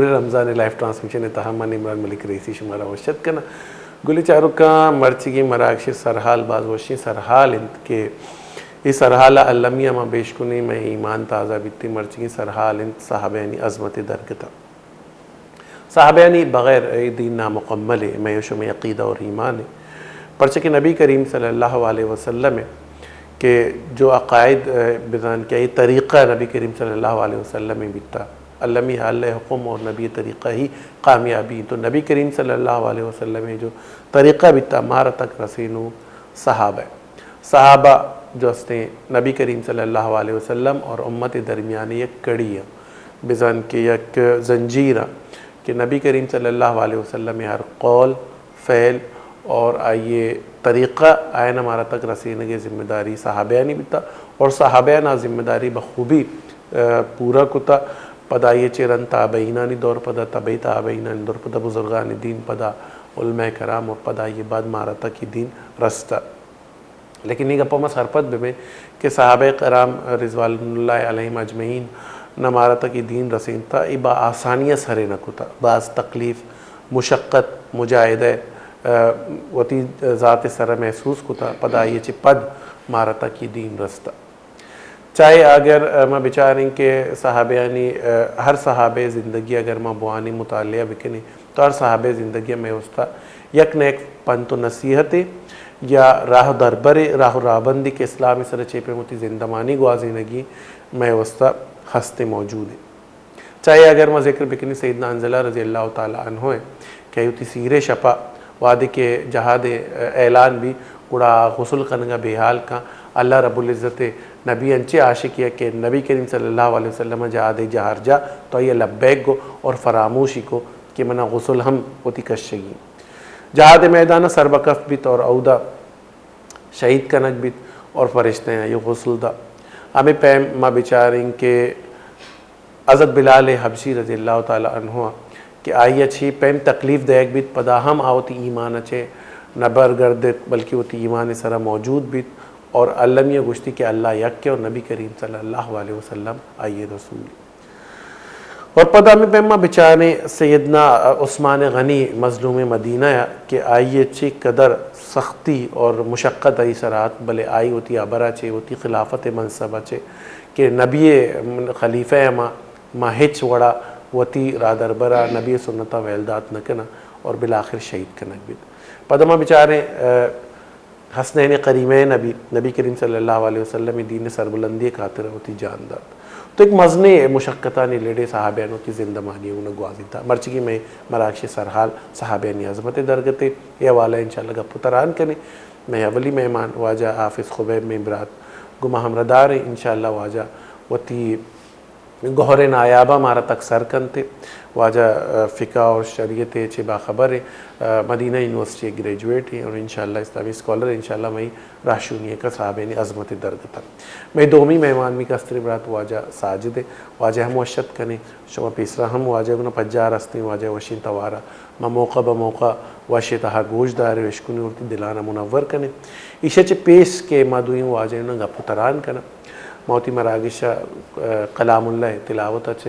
رمضان live transmission ءِ تہا من عمران ملک رئیسی شمارا وش اتک کناں۔ گلیں چاروکاں، مرچیگیں مراگش ءِ سرحال باز وشیں سرحال انت کہ اے سرحال ءَ المی ءَ ما پیش کنیں، مئے ایمان تازہ بیت، مرچیگیں سرحال انت صحابیانی عظمت ءِ درگت ءَ۔ صحابیانی بغیر اے دین نامکمل اے، مئے و شمئے عقیدہ اور ایمان اے۔ پرچہ کہ نبی کریم صلی اللہ علیہ وسلم اے کہ جو عقائد، اے، بزان کہ اے طریقہ نبی کریم صلی اللہ علیہ وسلم اے بیتا۔ المی اللہ حکم اور نبی طریقہ ہی کامیابی۔ تو نبی کریم صلی اللہ علیہ وسلم اے جو طریقہ بیتا مارا تک رسینو صحابہ۔ صحابہ جو ہستیں نبی کریم صلی اللہ علیہ وسلم اور امت درمیان یک کڑی اے، بزان کہ یک زنجیر اے کہ نبی کریم صلی اللہ علیہ وسلم ہر قول، فعل اور آئی طریقہ آئین مارا تک رسینگ ذمہ داری صحابیانی بیتا اور صحابیان آ ذمہ داری بخوبی، اے، پورا کتا۔ پدا آئی چہ رند تابعینانی دور، پدا تبع تابعینانی دور، پدا بزرگان دین، پدا علماء کرام اور پدا آئی بعد مارا تک دین رستا۔ لیکن اے گپ ءَ ما سرپد بہ بیں کہ صحابہ کرام رضوان اللہ علیہم اجمعین ءَ مارا تک اے دین رسینتا، اے با آسانی ءَ سرے نہ کتا، باز تکلیف، مشقت، مجاہدہ، اے، وتی ذات ءِ سر ءَ محسوس کتا، پدا آئی چہ پد مارا تک اے دین رستا۔ چاہے اگر، اے، ما بچاریں کہ صحابیانی، اے، ہر صحابہ زندگی اگر ما بوانیں، مطالعہ بکنیں، تو ہر صحابہ زندگی مئے واسطہ یک نہ یک پنت و نصیحتے یا راہ دربرے، راہ و راہبندے کہ اسلام سر چے پیم وتی زندمانی گوازینگی مئے واسطہ ہستے موجود اے۔ چاہے اگر ما ذکر بکنیں سیدنا حنظلہ رضی اللہ تعالی عنہ اے کہ وتی سیرے شپا وہدے کہ جہاد اعلان بی، گڑا غسل کنگا بے حال کاں۔ اللہ رب العزت نبی انچے عاشقی اے کہ نبی کریم صلی اللہ علیہ وسلم جہاد جہر جا تو آئی لبیک گو اور فراموشی کو کہ منا غسل ہم وتی کشگی۔ جہاد میدان سربکف بیت اور اودا شہید کنگ بیت اور فرشتہ آئی غسل دا۔ ہمیں پیم ما بچاریں کہ حضرت بلال حبشی رضی اللہ تعالی عنہ کہ آئی چی پیم تکلیف دیگ بیت، پدا ہم آ وتی ایمان چے نہ برگردت، بلکہ وتی ایمان سرا موجود بیت اور المی گوشتی کہ اللہ یک اے اور نبی کریم صلی اللہ علیہ وسلم آئی رسول۔ اور پدا ہمیں پیما بچاریں سیدنا عثمان غنی مظلوم مدینہ ءَ کہ آئی چی قدر سختی اور مشقت آئی سرات، بلے آئی وتی ابرا چے، وتی خلافت منصبا چے کہ نبی خلیفہ ما، ما ہچ وڑا وتی راہ دربرا نبی سنتا ویل دات نہ کناں اور بالآخر شہید کنگ بیت۔ پدا ما بچاریں، اے، حسنین کریمین ءَ بی نبی کریم صلی اللہ علیہ وسلم دین سربلندی خاطر وتی جان دات۔ تو ایک مزنیں مشقتانی لڑے صحابیان وتی زندمانی اونا گوازینتا۔ مرچی کہ مئے مراگش سرحال صحابیانی عظمت درگتے، اے حوالہ انشاءاللہ گپ و تران کنے۔ مئے اولی مہمان واجہ حافظ خبیب مئے برات گما ہمراہ دار ایں۔ انشاءاللہ واجہ وتی گوہر نایابا مارا تک سر کنتے۔ واجہ، آ، فقہ اور شریعت چے باخبر ایں، آ، مدینہ یونیورسٹی گریجویٹ ایں اور انشاءاللہ اسلامی اسکالر، انشاءاللہ مئی راہشونی کا صحابینی عظمت درگتا۔ مئی دومی مہمان می کستری برات واجہ ساجد ایں۔ واجہ ہم وش اتک کنے، شما پیسرا ہم واجہ گنا پجار ہستیں، واجہ وشیں توارا ما موقع بہ موقع وشے تہا گوش دارے، اشکنی اور دلانا منور کنے۔ ایشا چے پیش کہ ما دوئیں واجہ نا گپ و تران کنا۔ ما وتی مراگش ءَ، اے، کلام اللہ ءِ تلاوت ءَ چہ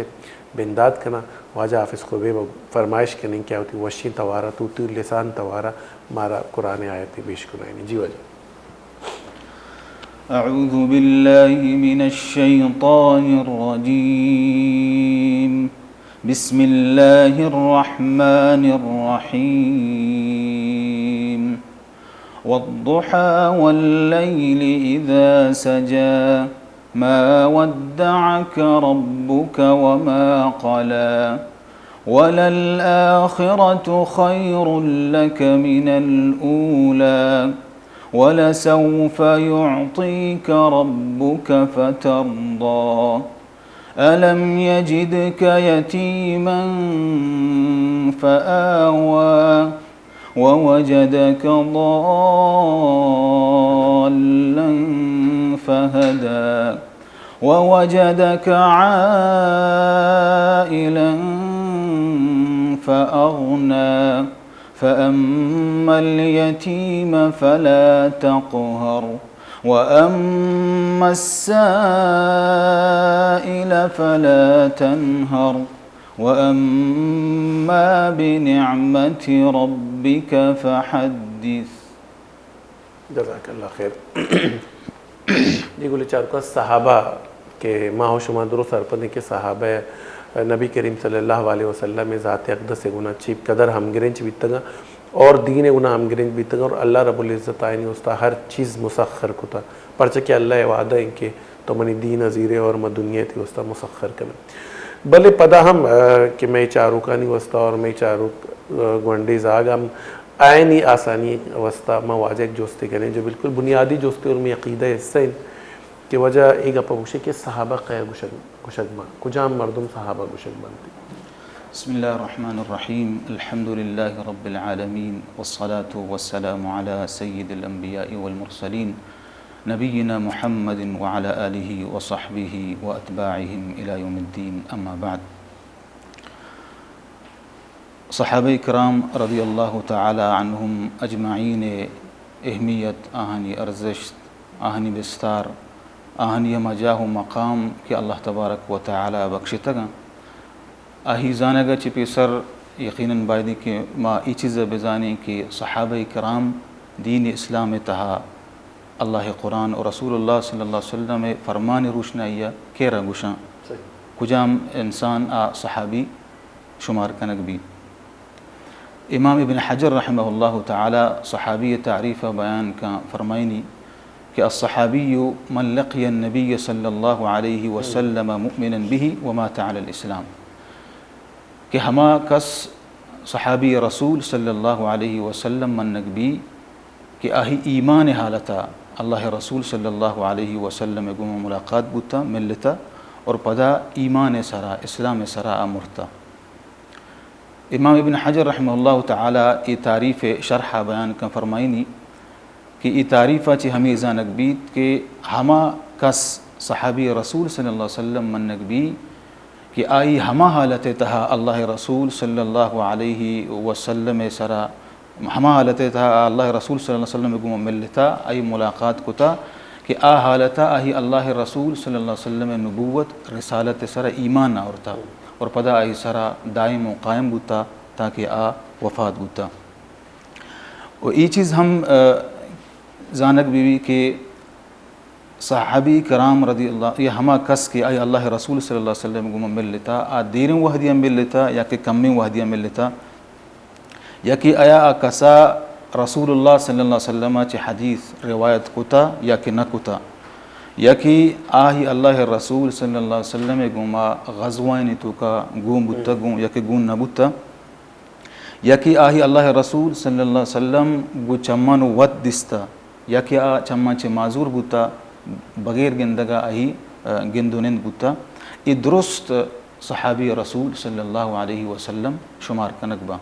بندات کناں۔ واجہ حافظ خبیب ءَ فرمائش کنیں کہ وتی وشیں توار ءَ، توتی لسان توار ءَ مارا قرآن آیتے پیش کنائینی۔ جی واجہ۔ أعوذ بالله من الشيطان الرجيم. بسم الله الرحمن الرحيم. والضحى والليل إذا سجى. ما ودعك ربك وما قلى. وللآخرة خير لك من الأولى. ولسوف يعطيك ربك فترضى. ألم يجدك يتيما فآوى. ووجدك ضالا فهدى. ووجدك عائلا فأغنى. فأما اليتيم فلا تقهر. وأما السائل فلا تنهر. وأما بنعمة ربك فحدث. جزاک اللہ خیر. جی گلیں چاروکاں، صحابہ کہ ما و شما درست سرپدیں کہ صحابہ نبی کریم صلی اللہ علیہ وسلم ذات اقدس گنا چی قدر ہمگرنچ بیتگاں اور دین گنا ہمگرنچ بیتگاں اور اللہ رب العزت آئینی واسطہ ہر چیز مسخر کتا، پرچہ کہ اللہ وعدہ ہیں کہ تو منی دین زیرے اور ما دنیا تی واسطہ مسخر کنیں. بلے پدا ہم، آ، کہ مئے چاروکانی واسطہ اور مئے چاروک، آ، گونڈیں زاگ ہم آئینی آسانی واسطہ ما واجہ یک جستے کنیں جو بالکل بنیادی جستے اور مئے عقیدہ حصہ انت کہ واجہ اے گپا گوشے کہ صحابہ کئے گوشگ، گوشگ باں، کجام مردم صحابہ گوشگ بنت؟ بسم الله الرحمن الرحيم. الحمد لله رب العالمين، والصلاة والسلام على سيد الأنبياء والمرسلين، نبينا محمد وعلى آله وصحبه وأتباعهم إلى يوم الدين، أما بعد. صحابہ کرام رضی اللہ تعالی عنہم اجمعین ءِ اہمیت، آہانی ارزشت، آہانی بستار، آہانی ہما جاہ و مقام کہ اللہ تبارک و تعالی بخشتگاں، آہی زانگ ءَ چہ پیسر یقیناً بایدیں کہ ما اے چیز ءَ بزانیں کہ صحابہ کرام دین اسلام ءِ تہا اللہ ءِ قرآن و رسول اللہ صلی اللہ علیہ وسلم ءِ فرمان ءِ روشنائی ءَ کیرا گوشاں، صحیح. کجام انسان آ صحابی شمار کنگ بیت. امام ابن حجر رحمہ اللہ تعالی صحابی ءِ تعریف ءَ بیان کاں، فرمائنی کہ الصحابی من لقی النبی صلی اللہ علیہ وسلم مؤمنا به ومات علی الاسلام، کہ ہما کس صحابی رسول صلی اللہ علیہ وسلم منگ بی کہ آہی ایمان ءِ حالت ءَ اللہ ءِ رسول صلی اللہ علیہ وسلم ءِ گوما ملاقات بوتا، ملتا اور پدا ایمان ءِ سرا، اسلام ءِ سرا آ مرتا. امام ابن حجر رحمہ اللہ تعالی اے تعریف ءِ شرح ءَ بیان کن، فرمائنی کہ اے تعریف ءَ چہ ہمے زانگ بیت کہ ہما کس صحابی رسول صلی اللہ علیہ وسلم منگ بی کہ آئی ہما حالت ءِ تہا اللہ ءِ رسول صلی اللہ علیہ وسلم ءِ سرا، ہما حالت ءِ تہا اللہ ءِ رسول صلی اللہ علیہ وسلم ءِ گوما ملتا، آئی ملاقات کتا کہ آ حالت ءَ آئی اللہ ءِ رسول صلی اللہ علیہ وسلم ءِ نبوت، رسالت ءِ سرا ایمان آورتا اور پدا آئی سرا دائم و قائم بوتا تاکہ آ وفات بوتا. و اے چیز ہم، آ، زانگ بہ بی کہ صحابی کرام رضی اللہ، یا ہما کس کہ آئی اللہ ءِ رسول صلی اللہ علیہ وسلم گوما ملتا، آ دیریں وہدی ءَ ملتا یا کہ کمیں وہدی ءَ ملتا، یا کہ آیا آ کسا رسول اللہ صلی اللہ علیہ وسلم ءَ چہ حدیث روایت کتا یا کہ نہ کتا، یا کہ آہی اللہ ءِ رسول صلی اللہ علیہ وسلم ءِ گوما غزوانی توکا گون بوتا، گون، یا کہ گون نہ بوتا، یا کہ آہی اللہ ءِ رسول صلی اللہ علیہ وسلم گوں چماں وت دیستا، یا کہ آ چماں چہ معذور بوتا، بغیر گندگا آہی، آ، گند و نند بوتا. اے درست صحابی رسول صلی اللہ علیہ وسلم شمار کنگ باں.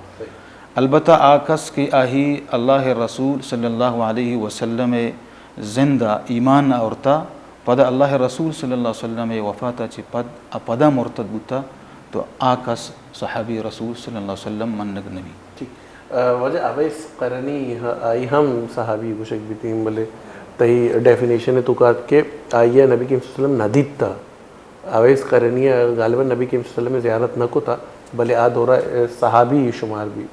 البتہ آ کس کہ آہی اللہ ءِ رسول صلی اللہ علیہ وسلم ءِ زند ءَ ایمان آورتا، پدا اللہ ءِ رسول صلی اللہ علیہ وسلم ءِ وفات ءَ چہ پد، آ پدا مرتد بوتا، تو آ کس صحابی رسول صلی اللہ علیہ وسلم منگ نبی. ٹھیک. آ، واجہ اویس قرنی ہ-، آئی ہم صحابی گوشگ بیتیں، بلے تئی ڈیفینیشن ءِ توکا ات کہ آئی ءَ نبی کریم صلی اللہ علیہ وسلم نہ دیتا. اویس قرنی ءَ غالباً نبی کریم صلی اللہ علیہ وسلم ءِ زیارت نہ کتا، بلے آ دورہ، آ، صحابی شمار بی.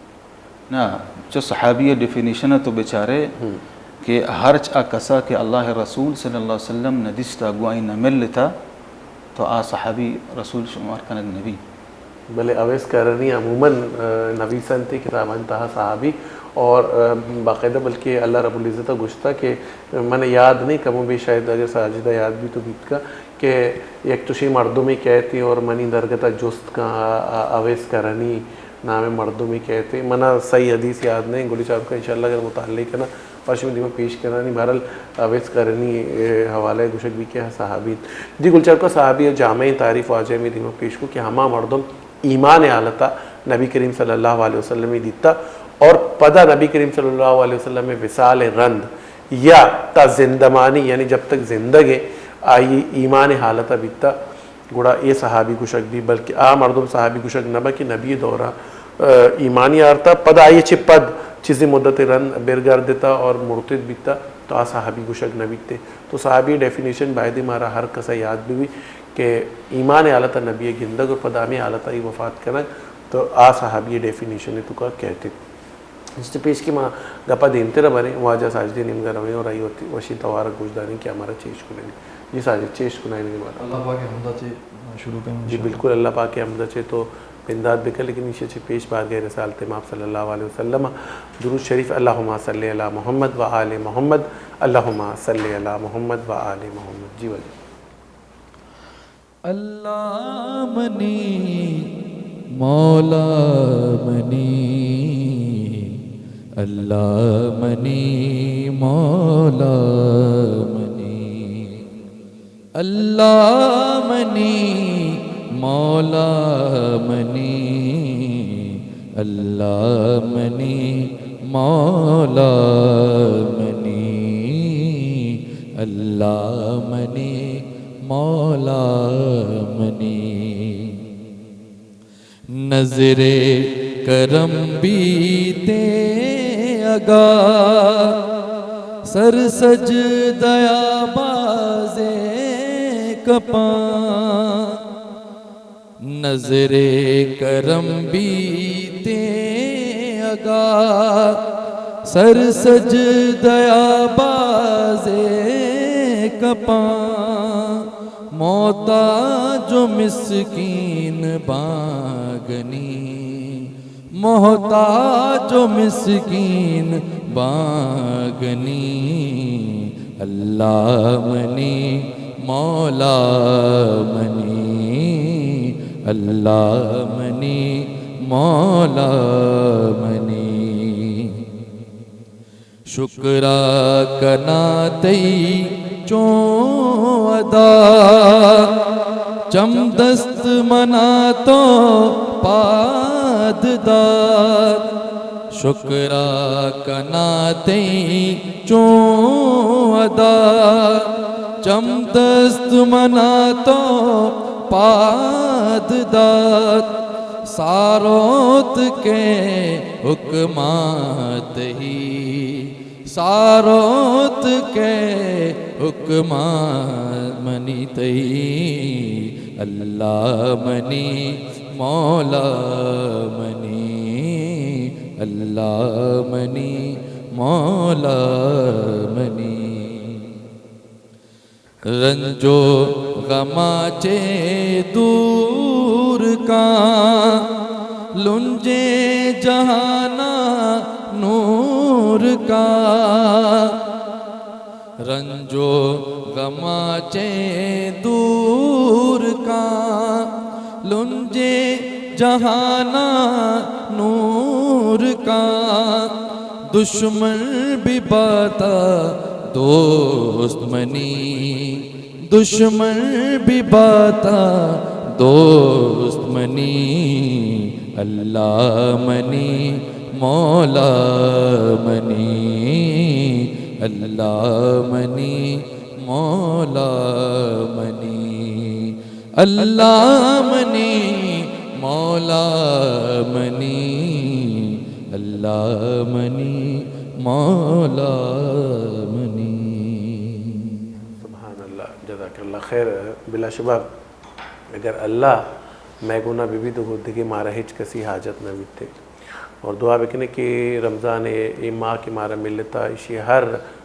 نہ، چہ صحابی ءِ ڈیفینیشن ءَ تو بچارے ہم. کہ ہرچ آ کسا کہ اللہ ءِ رسول صلی اللہ علیہ وسلم نہ دیستا، گوں آئی نہ ملتا، تو آ صحابی رسول شمار کنگ نبی. بلے اویس قرنی عموماً، آ، نویسنتی کتابانی تہا صحابی اور، آ، باقاعدہ بلکہ اللہ رب العزت ءَ گوشتا کہ من یاد نہیں، کم و بیش شاید اگر ساجدہ یاد بی تو بیت کا کہ یک چوشیں مردمے کئیت اور منی درگت ءَ جست کن، آ، آ، اویس قرنی نامیں مردمے کئیت. منا صحیح حدیث یاد نہیں، گڑی چاروکاں انشاءاللہ اگر مطالعہ کناں، پہ شمے دیما پیش کنانی. بہرحال، اویس قرنی ءِ حوالہ ءَ گوشگ بی کہ صحابی. جی گل چاروکاں، صحابی ءِ جامعیں تعریف واجہ ءَ مئے دیما پیش کو کہ ہما مردم ایمان ءِ حالت ءَ نبی کریم صلی اللہ علیہ وسلم ءَ دیتا اور پدا نبی کریم صلی اللہ علیہ وسلم ءِ وصال ءَ رند یا تا زندمانی، یعنی جب تک زندگ ہے، آئی ایمان ءِ حالت ءَ بیتا، گڑا اے صحابی گوشگ بی، بلکہ آ مردم صحابی گوشگ نہ با کہ نبی ءِ دورا، آ، ایمانی آرتا، پدا آئی چہ پد چیزے مدت رند برگردتا اور مرتد بیتا، تو آ صحابی گوشگ نہ بیتے. تو صحابی ڈیفینیشن بایدے مارا ہر کسا یاد بی. کہ ایمان ءِ حالت ءَ نبی ءِ گندگ اور پدا ہمے حالت ءَ وفات کنگ، تو آ صحابی ءِ ڈیفینیشن ءِ توکا کئیت۔ جستے پیش کہ ما گپا دیمترا بریں، واجہ ساجد ءِ نیمگا رویں اور آئی وتی وشیں توارا گوش داریں کہ ہمارا چے اشکنائینی۔ جی ساجد، چے اشکنائینی مارا؟ اللہ پاک ءِ حمدا چے شروع کنیں جی انشاءاللہ۔ بالکل، اللہ پاک ءِ حمدا چے تو بندات بکن، لیکن ایشی چہ پیش بارگاہ رسالت مآب صلی اللہ علیہ وسلم درود شریف، اللہم صل علی محمد و آل محمد، اللہم صل علی محمد و آل محمد۔ جی واجہ۔ اللہ منی مولا منی، اللہ منی مولا منی، اللہ منی مولا منی، اللہ منی مولا منی، اللہ منی مولا منی۔ نظر کرم بیتے اگا، سر سجدہ ءَ بازیں کپاں۔ نظر کرم بیتے اگا، سر سجدہ ءَ بازیں کپاں۔ محتاج و مسکین بانگنی، محتاج و مسکین بانگنی، اللہ منی مولا منی، اللہ منی مولا منی۔ شکرا کناں تئی چون ادا، چم دست منا تو پاد دات۔ شکرا کناں تئی چون ادا، چم دست منا تو پاد دات۔ ساروت کے حکماں تئی، ساروت کے حکماں منی تئی، اللہ منی مولا منی، اللہ منی مولا منی۔ رنج و غما چے دور کاں، لنجے جہانا نور کاں۔ رنج و غما چے دور کاں، لنجے جہانا نور کاں۔ دشمن بہ باتا دوست منی، دشمن بہ باتا دوست منی، اللہ منی مولا منی، اللہ منی مولا منی۔ اللہ منی مولا منی، اللہ منی مولا منی۔ سبحان اللہ، جزاک اللہ خیر۔ بلا شبہ اگر اللہ مئے گونا بہ بیت تو دگہ مارا ہچ کسی حاجت نہ بیت۔ اور دعا بکنیں کہ رمضان ءِ اے ماہ کہ مارا ملتا، ایشی ہر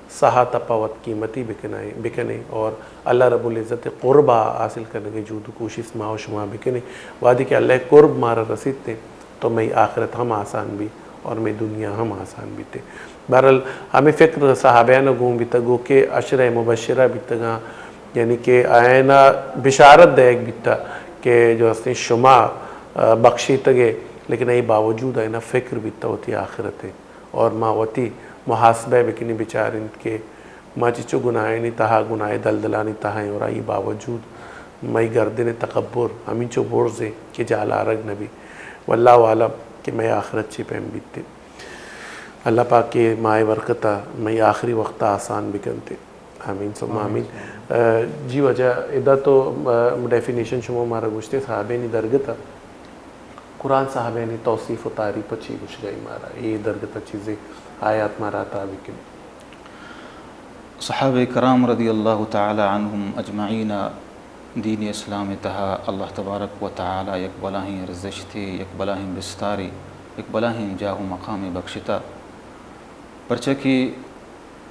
ساعت ءَ پہ وت قیمتی بکنائیں، بکنیں اور اللہ رب العزت ءِ قرب ءَ حاصل کنگ ءِ جہد و کوشست ما و شما بکنیں۔ وہدے کہ اللہ ءِ قرب مارا رسیت تو مئی آخرت ہم آسان بی اور مئی دنیا ہم آسان بیت۔ بہرحال ہمیں فکر صحابیان گوں بیتگ کہ عشرہ مبشرہ بیتگاں، یعنی کہ آیانا بشارت دئیگ بیتا کہ جو ہستیں شما، آ، بخشیتگے، لیکن اے باوجود آیانا فکر بیتا وتی آخرت ءِ۔ اور ما وتی محاسبہ بکنیں، بچاریں کہ ما چچو گناہانی تہا، گناہ دلدلانی تہا ایں اور آئی باوجود مئی گردن تکبر ہمینچو برز ایں کہ جال آرگ نہ بی۔ واللہ اعلم کہ مئی آخرت چے پیم بیت۔ اللہ پاک کہ ماہ برکت ءَ مئی آخری وقت ءَ آسان بکنت۔ آمین ثم آمین۔ آ، جی واجہ، ادا تو، آ، ڈیفینیشن شما مارا گوشتے صحابینی درگت ءَ۔ قرآن صحابینی توصیف و تعریف چی گوشگائی مارا؟ اے درگت ءَ چیزے آیات مارا عطا بکن۔ صحابہ کرام رضی اللہ تعالی عنہم اجمعین دین اسلام ءِ تہا اللہ تبارک و تعالی یک بلاہیں ارزشتے، یک بلاہیں بستارے، یک بلاہیں جاہ و مقامے بخشتہ، پرچہ کہ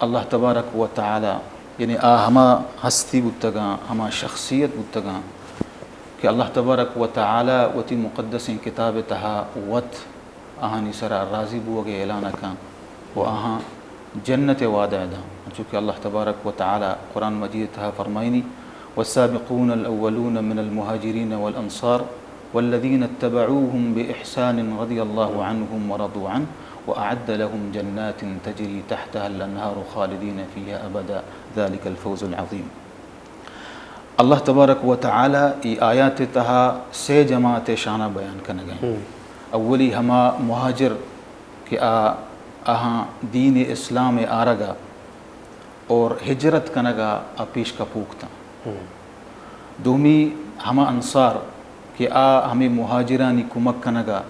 اللہ تبارک و تعالی، یعنی آ ہما ہستی بوتگاں، ہما شخصیت بوتگاں کہ اللہ تبارک و تعالی وتی مقدسیں کتاب ءِ تہا وت آہانی سرا راضی بوگ ءِ اعلان ءَ کن و آہاں جنت ءِ وعدہ ءَ داں، انچو کہ اللہ تبارک و تعالی قرآن مجید ءِ تہا فرمائینی: والسابقون الأولون من المهاجرين والأنصار والذين اتبعوهم بإحسان رضي الله عنهم ورضوا عنه وأعد لهم جنات تجري تحتها الأنهار خالدين فيها أبدا ذلك الفوز العظيم. اللہ تبارک و تعالی ای آیات ءِ تہا سے جماعت ءِ شان ءَ بیان کنگ ءَ انت۔ اولی ہما مہاجر کہ آ، آہاں دین اسلام ءِ آرگ ءَ اور ہجرت کنگ ءَ آ پیش کپوک تاں۔ دومی ہما انصار کہ آ ہمے مہاجرانی کمک کنگ ءَ،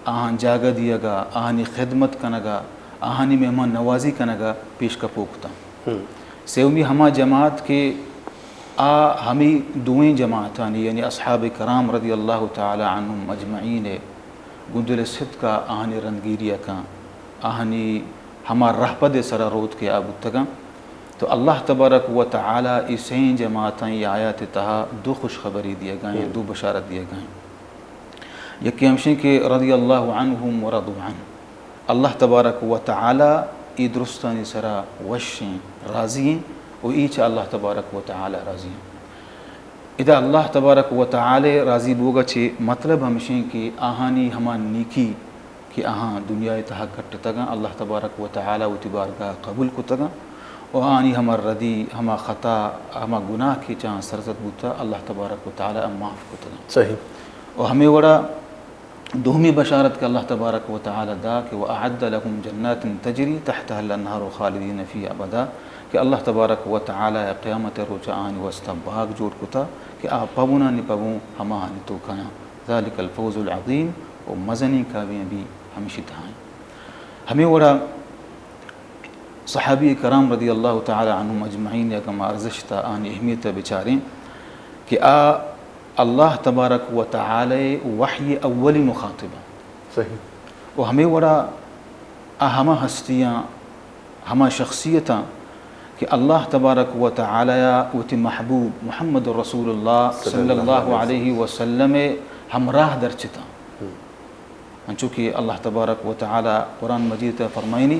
آہاں جاگہ دیگ ءَ، آہانی خدمت کنگ ءَ، آہانی مہمان نوازی کنگ ءَ پیش کپوک تاں۔ سیومی ہما جماعت کہ آ ہمے دوئیں جماعتانی، یعنی اصحاب کرام رضی اللہ تعالی عنہم اجمعین ءِ گوں دل ءِ صدق ءَ آہانی رندگیری ءَ کن، آہانی ہما رہپد ءِ سرا روت کہ آ بوتگاں۔ تو اللہ تبارک و تعالی ای سئیں جماعتاں ای آیات ءِ تہا دو خوشخبری دیگائیں، دو بشارت دیگائیں۔ یکے ہمشیں کہ رضی اللہ عنہم و رضوا عنہ، اللہ تبارک و تعالی ای درستانی سرا وشیں، راضی ایں و ای چہ اللہ تبارک و تعالی راضی ایں۔ ادا اللہ تبارک و تعالی راضی بوگ ءَ چہ مطلب ہمشیں کہ آہانی ہما نیکی کہ آہاں دنیا ءِ تہا کٹتگاں، اللہ تبارک و تعالی وتی بارگاہ ءَ قبول کتگاں و آہانی ہما ردی، ہما خطا، ہما گناہ کہ چہ آہاں سرزد بوتہ، اللہ تبارک و تعالی ءَ معاف کتگاں۔ صحیح۔ و ہمے وڑا دومی بشارت کہ اللہ تبارک و تعالی دا کہ وأعد لهم جنات تجري تحتها الأنهار خالدين فيها أبدا، کہ اللہ تبارک و تعالی قیامت ءِ روچ ءَ آہانی واسطہ باگ جوڑ کتا کہ آ پبونانی پبون ہماہانی توکایاں۔ ذلك الفوز العظيم، و مزنیں کامیابی ہمشی تہا ایں۔ ہمے وڑا صحابی کرام رضی اللہ تعالی عنہم اجمعین ءِ اگاں ما ارزشت ءَ آہانی اہمیت ءَ بچاریں کہ آ اللہ تبارک و تعالی وحی اولی مخاطب اَں۔ صحیح۔ و ہمے وڑا آ ہما ہستیاں، ہما شخصیتاں کہ اللہ تبارک و تعالی ءَ وتی محبوب محمد رسول اللہ صلی اللہ علیہ وسلم ءِ ہمراہ درچتاں۔ انچو کہ اللہ تبارک و تعالی قرآن مجید ءَ فرمائینی: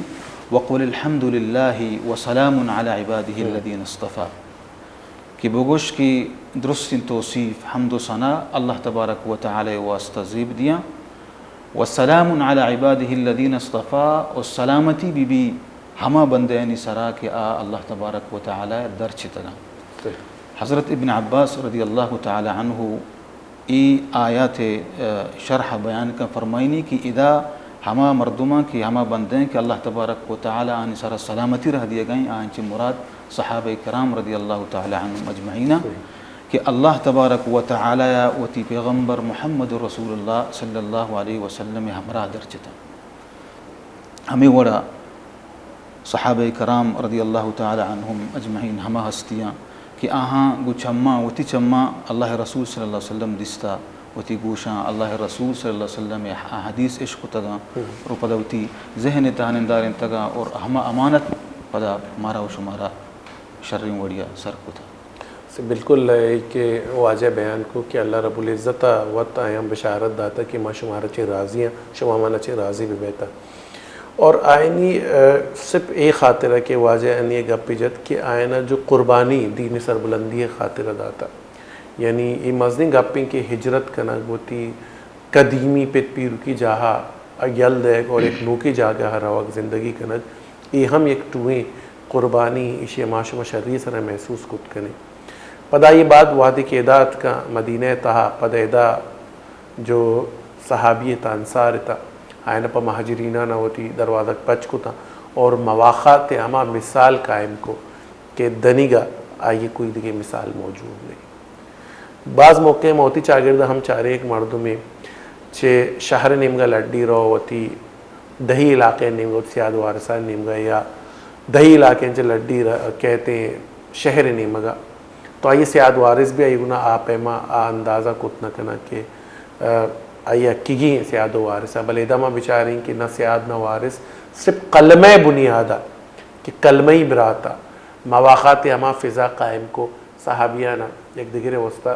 وقل الحمد لله وسلام على عباده الذين اصطفى، کہ بگوش کہ درستیں توصیف، حمد و ثنا اللہ تبارک و تعالی ءِ واسطہ زیب دیاں، وسلام على عباده الذين اصطفى، و سلامتی بہ بی ہما بندیانی سرا کہ آ اللہ تبارک و تعالی ءَ درچتگاں۔ صحیح۔ حضرت ابن عباس رضی اللہ تعالی عنہ ای آیات ءِ، آ، شرح بیان کن، فرمائینی کہ ادا ہما مردماں کہ ہما بندیں کہ اللہ تبارک و تعالی آہانی سرا سلامتی راہ دیگائیں، آہانی چہ مراد صحابہ کرام رضی اللہ تعالی عنہم اجمعین کہ اللہ تبارک و تعالی ءَ وتی پیغمبر محمد رسول اللہ صلی اللہ علیہ وسلم ءِ ہمراہ درچتاں۔ ہمے وڑا صحابہ کرام رضی اللہ تعالی عنہم اجمعین ہما ہستیاں کہ آہاں گوں چماں، وتی چماں اللہ ءِ رسول صلی اللہ علیہ وسلم دیستا، وتی گوشاں اللہ ءِ رسول صلی اللہ علیہ وسلم ءِ احادیث اشکتگاں اور پدا وتی ذہن ءِ تہا نندارینتگاں اور ہما امانت پدا مارا و شمارا شریں وڑیا سر کتا۔ سے بالکل اے کہ واجہ بیان کو کہ اللہ رب العزت ءَ وت آیاں بشارت داتا کہ ما شمارا چہ راضی آں، شما منا چہ راضی بہ بیتا۔ اور آئینی، آ، صرف اے خاطر ءَ کہ واجہ انی اے گپے جت کہ آیانا جو قربانی دین سربلندی ءِ خاطر ءَ داتا، یعنی اے مزنیں گپیں کہ ہجرت کنگ، وتی قدیمی پت پیرکی جاہ ءَ یل دئیگ اور یک نوکیں جاگہ ءَ روگ، زندگی کنگ، اے ہم یک ٹوہیں قربانی، ایشی ءَ ما شما شری سرا محسوس کت کنیں۔ پدا اے بعد وہدے کہ ادا اتکاں مدینہ ءِ تہا، پدا ادا جو صحابی ات، انصار ات، آیان پہ مہاجرینان وتی دروازگ پچ کتاں اور مواخات ہما مثال قائم کو کہ دنیگا آئی کوئی دگہ مثال موجود نہیں۔ بعض موقع ما وتی چاگرد ہم چاریں یک مردمے چہ شہر نیمگا لڈی رو وتی دہی علاقے نیمگا، وتی سیاد وارثان نیمگا یا دہی علاقے چہ لڈی ر-، کہتے شہر نیمگا تو آئی ءِ سیاد وارث بھی آئی ءِ گنا آ پیما آ اندازہ کت نہ کناں کہ، آ، آئی ءِ حقیقی سیاد و وارث ءَ۔ بلے ادا ما بچاریں کہ نہ سیاد نہ وارث، صرف کلمہ ءِ بنیاد ءَ کہ کلمہ ئی برات ءَ مواخات ءِ ہما فضا قائم کو، صحابیان ءَ یک دگرے واسطہ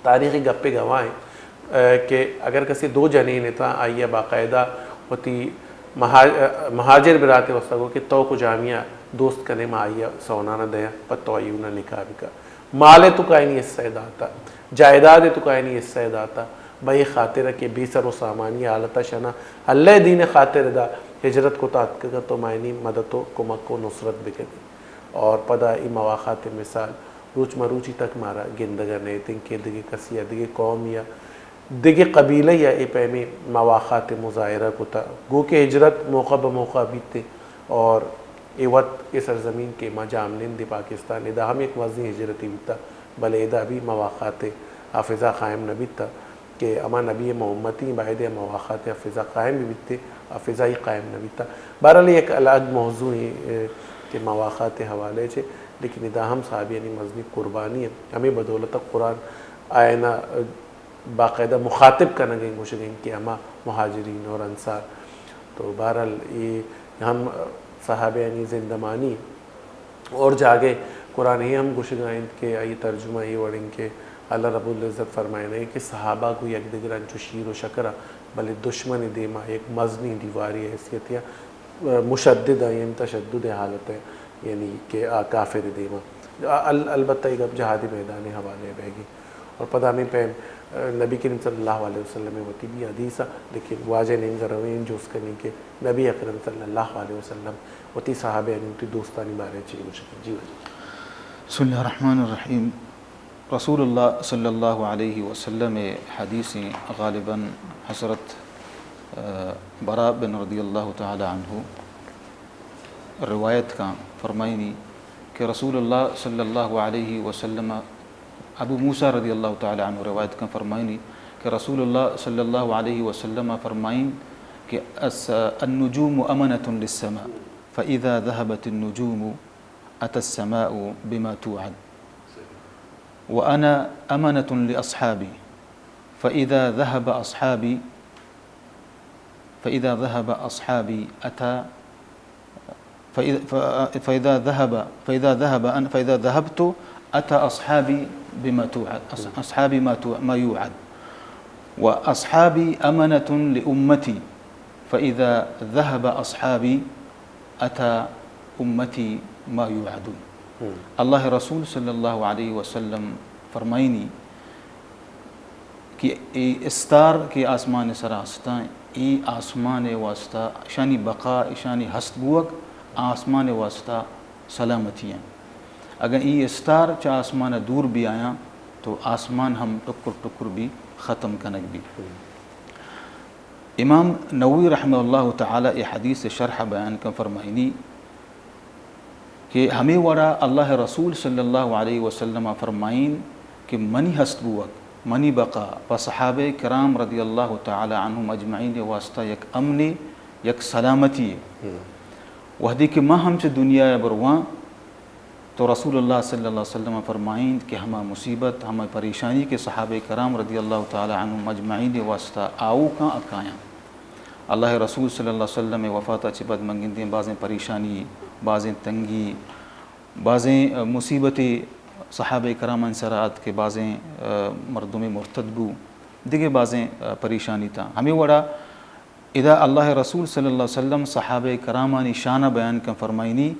تاریخی گپے گواہ ایں، کہ اگر کسی دو جنین اتاں، آئی ءَ باقاعدہ وتی مہا-، مہاجر برات ءِ واسطہ گو کہ تو کجامی ءَ دوست کنے، ما آئی ءَ سونانا دیاں، پہ تو آئی ءَ نکاح بکا۔ مال ءِ توکا آئینی حصہ ءَ داتا، جائیداد ءِ توکا آئینی حصہ ءَ داتا، بہ اے خاطر کہ بے سر و سامانی حالت ءَ شنا اللہ ءِ دین ءِ خاطر ادا ہجرت کتا اتکگا، تو ما آئینی مدد و کمک و نصرت بکنیں۔ اور پدا اے مواخات ءِ مثال روچ مروچی تک مارا گندگ ءَ نئیت انت کہ دگہ کسی ءَ، دگہ قومی ءَ، دگہ قبیلہ ءَ اے پیمیں مواخات ءِ مظاہرہ کتا۔ گو کہ ہجرت موقع بہ موقع بیت انت اور اے وت اے سرزمین کہ ما جاہمنند پاکستان، ادا ہم یک مزنیں ہجرتے بیتا، بلے ادا بھی مواخات ءِ آ فضا قائم نہ بیتا۔ کہ ہما نبی ءِ ما امتی ایں، باید ایں ہما مواخات ءِ آ فضا قائم بہ بیت، آ فضا ئی قائم نہ بیتا۔ بہرحال یک الگ موضوع ایں، اے، کہ مواخات ءِ حوالہ ءَ چہ، لیکن ادا ہم صحابیانی مزنیں قربانی ایں۔ ہمے بدولت ءَ قرآن آیانا، اے، باقاعدہ مخاطب کنگ ءَ ایں، گوشگ ءَ ایں کہ ہما مہاجرین اور انصار۔ تو بہرحال اے ہم صحابیانی زندمانی اور جاگہے قرآن اے ہم گوشگا انت کہ آئی ترجمہ اے وڑ انت کہ اللہ رب العزت فرمائینے کہ صحابہ گوں یک دگر انچو شیر و شکر ءَ، بلے دشمن ءِ دیما یک مزنیں دیواری حیثیت ءَ، مشدد ءَ، یعنی تشدد ءِ حالت ءَ، یعنی کہ آ کافر ءِ دیما۔ ال-، البتہ اے گپ جہادی میدان ءِ حوالہ ءَ بیگی۔ اور پدا ہمیں پیم، آ، نبی کریم صلی اللہ علیہ وسلم ءِ وتی بھی حدیث ءَ، لیکن واجہ نیمگا رویں جست کنیں کہ نبی اکرم صلی اللہ علیہ وسلم وتی صحابہ یعنی وتی دوستانی بارے چی گوشگ؟ جی واجہ۔ بسم اللہ الرحمن الرحیم۔ رسول اللہ صلی اللہ علیہ وسلم ءِ حدیث ایں، غالباً حضرت، آ، براء بن رضی اللہ تعالی عنہ روایت کاں، فرمائینی کہ رسول اللہ صلی اللہ علیہ وسلم، ابو موسیٰ رضی اللہ تعالی عنہ روایت کاں، فرمائینی کہ رسول اللہ صلی اللہ علیہ وسلم فرمائین کہ الس-، النجوم أمنة للسماء، فإذا ذهبت النجوم أتى السماء بما توعد، وأنا أمنة لأصحابي، فإذا ذهب أصحابي، فإذا ذهب أصحابي أتى، فإذا، ف-، فإذا ذهب، فإذا ذهب أن-، فإذا ذهبت أتى أصحابي بما توعد، أص-، أصحابي ما تو-، ما يوعد. وأصحابي أمنة لأمتي، فإذا ذهب أصحابي أتى أمتي ما يوعدون. اللہ ءِ رسول صلی اللہ علیہ وسلم فرمائینی کہ اے استار کہ آسمان ءِ سرا ہستاں، اے آسمان ءِ واسطہ، اشانی بقا، اشانی ہست بوگ آسمان ءِ واسطہ سلامتی ایں۔ اگاں اے استار چہ آسمان ءَ دور بیایاں تو آسمان ہم ٹکر ٹکر بی، ختم کنگ بی۔ امام نووی رحمہ اللہ تعالی اے حدیث ءِ شرح ءَ بیان کن، فرمائینی کہ ہمے وڑا اللہ ءِ رسول صلی اللہ علیہ وسلم فرمائین کہ منی ہست بوگ، منی بقا پہ صحابہ کرام رضی اللہ تعالی عنہم اجمعین ءِ واسطہ یک امنے، یک سلامتی ایں۔ وہدے کہ ما ہم چہ دنیا ءَ برواں، تو رسول اللہ صلی اللہ علیہ وسلم فرمائینت کہ ہما مصیبت، ہما پریشانی کہ صحابہ کرام رضی اللہ تعالی عنہم اجمعین ءِ واسطہ آؤکاں، آ کایاں۔ اللہ ءِ رسول صلی اللہ علیہ وسلم ءِ وفات ءَ چہ پد من گندیں بازیں پریشانی، بازیں تنگی، بازیں، آ، مصیبتے صحابہ کرامانی سرا ات کہ بازیں، آ، مردمے مرتد بو، دگہ بازیں، آ، پریشانی تاں۔ ہمے وڑا ادا اللہ ءِ رسول صلی اللہ علیہ وسلم صحابہ کرامانی شان ءَ بیان کن، فرمائینی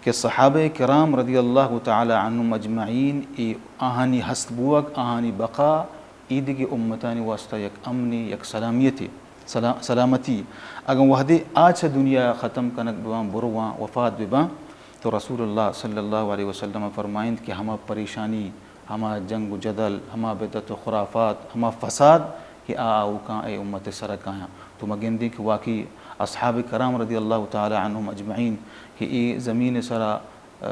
کہ صحابہ کرام رضی اللہ تعالی عنہم اجمعین، اے آہانی ہست بوگ، آہانی بقا، اے دگہ امتانی واسطہ یک امنے، یک سلامیتے، سلا-، سلامتی۔ اگاں وہدے آ چہ دنیا ءَ ختم کنگ بباں، برواں، وفات بباں، تو رسول اللہ صلی اللہ علیہ وسلم فرمائینت کہ ہما پریشانی، ہما جنگ و جدل، ہما بدعت و خرافات، ہما فساد کہ آ آؤکاں اے امت ءِ سرا کایاں۔ تو ما گندیں کہ واقعی اصحاب کرام رضی اللہ تعالی عنہم اجمعین کہ اے زمین ءِ سرا، آ،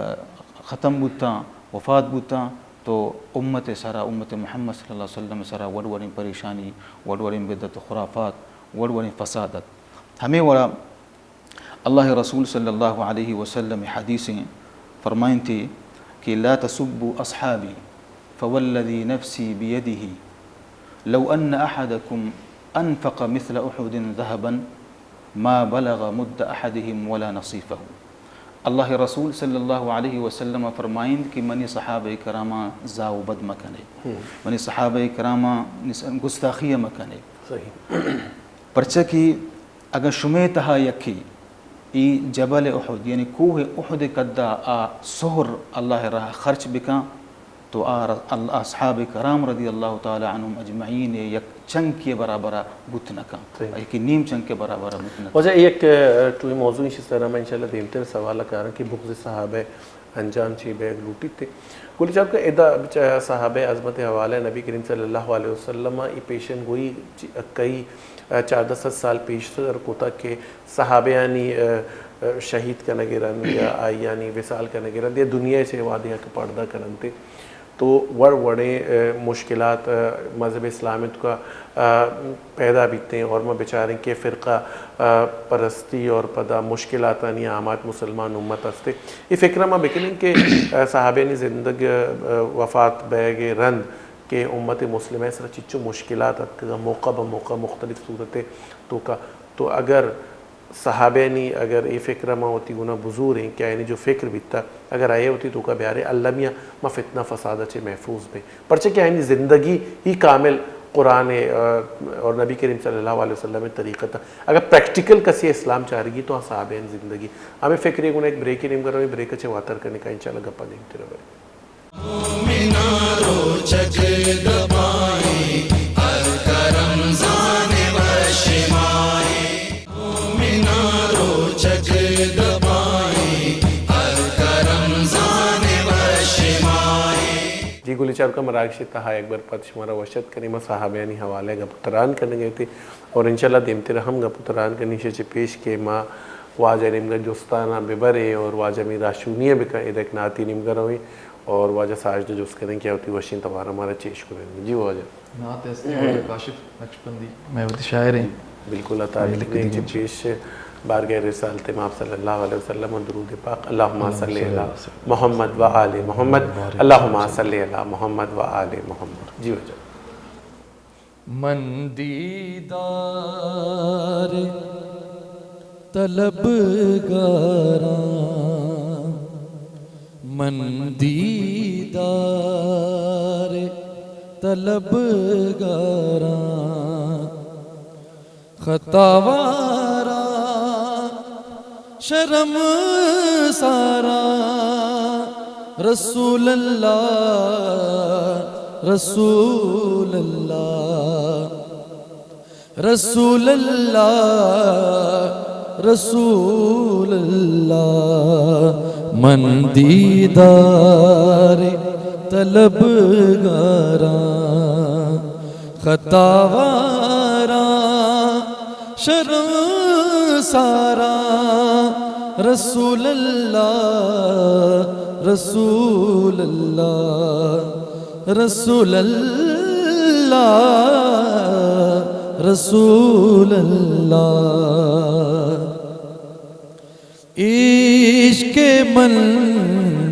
ختم بوتاں، وفات بوتاں، تو امت ءِ سرا، امت محمد صلی اللہ علیہ وسلم ءِ سرا وڑ وڑیں پریشانی، وڑ وڑیں بدعت و خرافات، وڑ وڑیں فساد ات۔ ہمے وڑا اللہ ءِ رسول صلی اللہ علیہ وسلم ءِ حدیث ایں، فرمائینتی کہ لا تسبوا اصحابی فوالذی نفسی بیدہ لو ان احدکم انفق مثل احد ذهبا ما بلغ مد احدهم ولا نصیفه۔ اللہ ءِ رسول صلی اللہ علیہ وسلم فرمائند کہ منی صحابہ کراماں زاہ و بد مکنے، منی صحابہ کراماں نس-، گستاخی مکنے۔ صحیح۔ پرچہ کہ اگاں شمے تہا یکے اے جبل احد، یعنی کوہ احد ءِ قدا آ سہر اللہ ءِ راہ ءَ خرچ بکاں، تو آ ر-، ال-، اصحاب کرام رضی اللہ تعالی عنہم اجمعین ءِ یک چنکے برابر ءَ بوت نہ کن، صحیح۔ یکے نیم چنکے برابر ءَ بوت نہ کن۔ واجہ، اے یک، ٹوئیں موضوع، ایشی سرا ما انشاءاللہ دیمتر سوال ءَ کاراں کہ بغض صحابہ انجام چے بیگ لوٹیت۔ گل چار کہ ادا بچ-، صحابہ عظمت ءِ حوالہ ءَ نبی کریم صلی اللہ علیہ وسلم ءَ اے پیشن گوئی چ-، کئی، چاردہ سد سال پیشتر کتگ کہ صحابیانی، ءَ، ءَ، شہید کنگ ءِ رند یا آئیانی وصال کنگ ءِ رند یا دنیا ءَ چہ وہدے کہ پردہ کننت تو وڑ وڑیں، ءَ، مشکلات، ءَ، مذہب اسلام ءِ توکا، ءَ، پیدا بیتیں اور ما بچاریں کہ فرقہ، ءَ، پرستی اور پدا مشکلاتانی آمات مسلمان امت است۔ اے فکر ءَ ما بکنیں کہ، ءَ، صحابیانی زندگ، ءَ، وفات بیگ ءِ رند کہ امت مسلمہ ءِ سرا چچو مشکلات اتکگ، موقع بہ موقع مختلف صورت ءِ توکا، تو اگر صحابیانی اگر اے فکر ءَ ما وتی گونا بزوریں کہ آیانی جو فکر بیتا، اگر آئی ءَ وتی توکا بیارے، المیہ ما فتنہ فساد ءَ چہ محفوظ بیں۔ پرچہ کہ آیانی زندگی ہی کامل قرآن ءَ، ءَ، اور نبی کریم صلی اللہ علیہ وسلم ءِ طریقت ءَ۔ اگر پریکٹیکل کسے اسلام چارگی تو آ صحابیانی زندگی۔ ہمے فکر ءِ گونا یک بریکے نیمگا رویں، بریک ءَ چہ واتر کنیں کہ انشاءاللہ گپا دیمتر بریں۔ مومناں روچگ دپائیں، ہلکا رمضان وش ماہیں۔ مومناں روچگ دپائیں، ہلکا رمضان وش ماہیں۔ جی گل چار کہ مراگش ءِ تہا یک بر پد شمارا وش اتک کنیں، ما صحابیانی حوالہ ءَ گپ و تران کنگ ءَ اتیں اور انشاءاللہ دیمتر ہم گپ و تران کنیں۔ ایشی ءَ چہ پیش کہ ما واجہ ءِ نیمگا جستاناں ببریں اور واجہ میر آشونی ءَ بکن، ادا یک نعتے نیمگا رویں۔ اور واجہ ساجد ءَ جست کنیں کہ آ وتی وشیں توار ءَ مارا چے اشکنائینت۔ جی واجہ۔ نعت است، واجہ کاشف نقشبندی، مئے وتی شاعر ایں۔ بالکل، عطا، آئی لکھ دیں۔ پیش بارگاہ رسالت مآب صلی اللہ علیہ وسلم و درود پاک، اللہم صل علی محمد و آل محمد، اللہم صل علی محمد و آل محمد۔ جی واجہ۔ من دیدار طلبگاراں، من دیدار طلبگاراں، خطاواراں شرمساراں، رسول اللہ، رسول اللہ، رسول اللہ، رسول اللہ، من دیدار طلبگاراں، خطاواراں شرمساراں، رسول اللہ، رسول اللہ، رسول اللہ، رسول اللہ۔ عشق من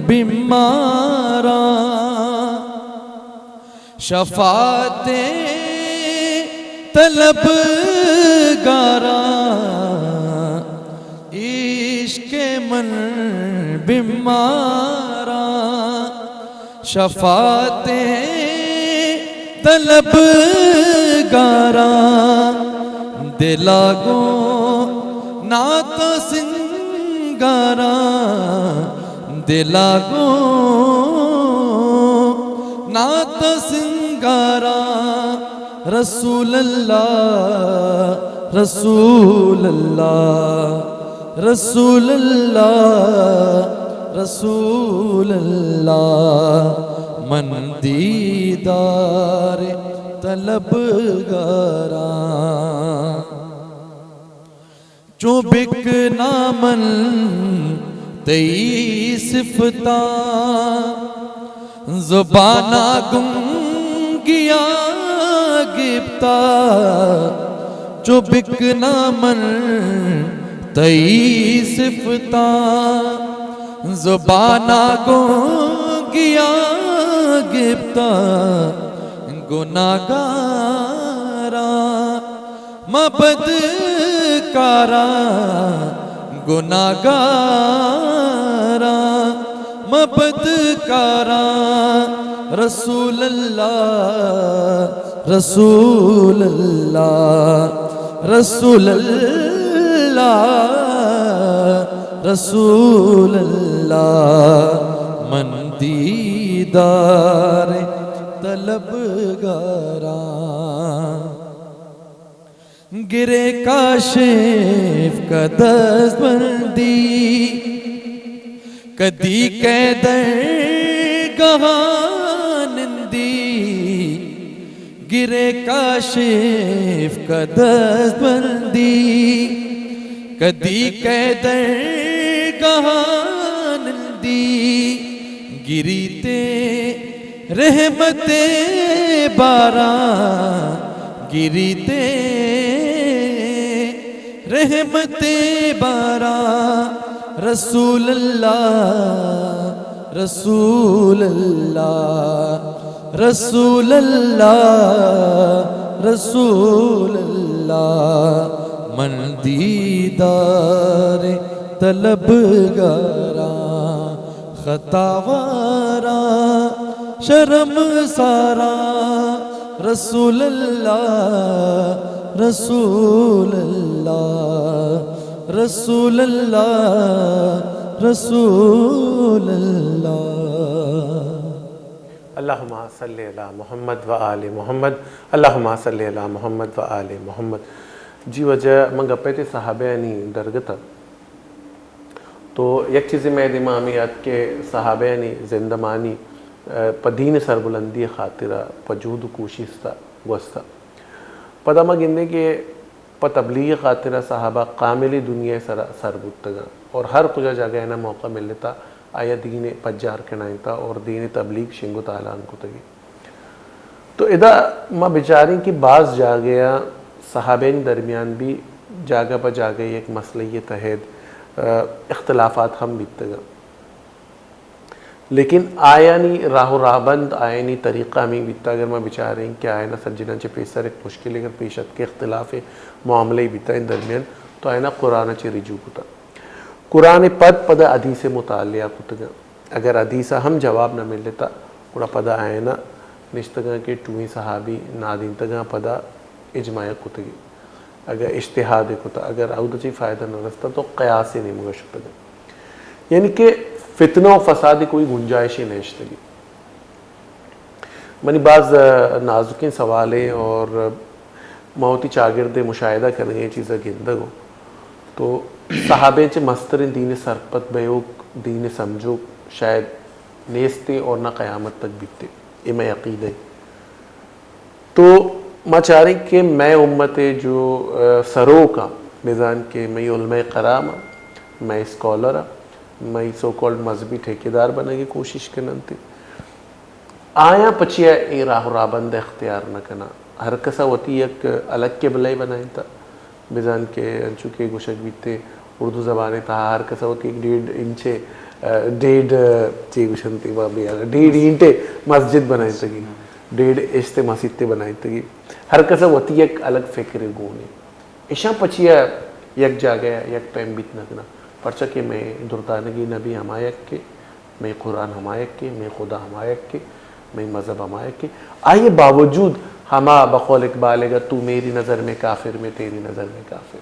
بیماراں، شفاعت طلبگاراں، عشق من بیماراں، شفاعت طلبگاراں، دلا گوں نعت سنگاراں، دلا گوں نعت سنگاراں، رسول اللہ، رسول اللہ، رسول اللہ، رسول اللہ، من دیدار طلبگاراں۔ چو بکناں من تئی صفتاں، زبانا گنگیا گپتا۔ چو بکناں من تئی صفتاں، زبانا گوں گپتا گناہگاراں، ما بدکاراں گناہگاراں، ما بدکاراں۔ رسول اللہ، رسول اللہ، رسول اللہ، رسول اللہ، من دیدار طلبگاراں۔ گرے کاشف کا دست بندی، کدی کئے درگاہا نندی۔ گرے کاشف کا دست بندی، کدی کئے درگاہا نندی۔ گریتے رحمت باراں، گریتے رحمت باراں۔ رسول اللہ، رسول اللہ، رسول اللہ، رسول اللہ، من دیدار طلبگاراں۔ خطاواراں شرمساراں۔ رسول اللہ، رسول اللہ، رسول اللہ، رسول اللہ۔ اللہم صل علی محمد و آل محمد، اللہم صل علی محمد و آل محمد۔ جی واجہ، من گپے تے صحابیانی درگتا۔ تو یک چیزے مئے دیما ہمے ات کہ صحابیانی زندمانی، ء، پہ دین سربلندی خاطرا پہ جہد و کوشست گوستا۔ پدا ما گندیں کہ پہ تبلیغ خاطرا صحابہ کامل دنیا سرا سر بوتگاں اور ہر کجا جاگہ اینا موقع ملتا، آیا دین پجار کنائینتا اور دین تبلیغ شنگ و تالان کتگی۔ تو ادا ما بچاریں کہ باز جاگہ ء صحابین درمیان بھی جاگہ پہ جاگہ یک مسئلہ ء تحت، ء، اختلافات ہم بیتگا۔ لیکن آیانی راہ و راہبند، آیانی طریقہ ہمیں بیتا۔ اگر ما بچاریں کہ آیانا سجنان چہ پیسر ایک مشکل اگر پیش ات کہ اختلاف معاملے بیتا ان درمیان، تو آیانا قرآن چہ رجوع کتا۔ قرآن پد پدا حدیث مطالعہ کتگا۔ اگر حدیث ء ہم جواب نہ ملتا، گڑا پدا آیانا نشتگاں کہ ٹوہیں صحابی نادینتگاں پدا اجماع کتگی۔ اگر اجتہاد کتا، اگر اود چی فائدہ نہ رستا تو قیاس نیمگا شتگاں۔ یعنی کہ فتنہ و فساد کوئی گنجائش نہ اشتگی۔ منی باز، ء، نازکیں سوالے اور ما وتی چاگرد ء مشاہدہ کنگ ء چیزا گندگ ء تو صحابیں چہ مستریں دین ء سرپد بئیوک، دین ء سمجھوک شاید نیستے اور نہ قیامت تک بیتے۔ اے مئے عقیدہ ء۔ تو ما چاریں کہ مئے امت ء جو، ء، سروک آں، بزان کہ مئی علماء کرام آں، مئی اسکالر آں، مئی سو کالڈ مذہبی ٹھیکیدار بنگ ء کوشش کننت۔ آیاں پچیا اے راہ و راہبند اختیار نہ کناں۔ ہر کسا وتی یک الگ قبلہ بنائینتا۔ بزان کہ انچو کہ گوشگ بیتے اردو زبان تہا ہر کسا وتی یک ڈیڑھ انچے، ڈیڑھ، چی گوشنتی بابی، ڈیڑھ اینٹے مسجد بنائینتگی، ڈیڑھ اشتے مسیتے بنائینتگی۔ ہر کسا وتی یک الگ فکر گونے۔ ایشاں پچیا یک جاگہ ء یک پیم بیت نہ کناں، پرچا کہ مئے دردانگی نبی ہما یک کہ، مئے قرآن ہما یک کہ، مئے خدا ہما یک کہ، مئے مذہب ہما یک کہ۔ آئی باوجود ہما بقول اقبال ء گا، تو میری نظر میں کافر، میں تیری نظر میں کافر۔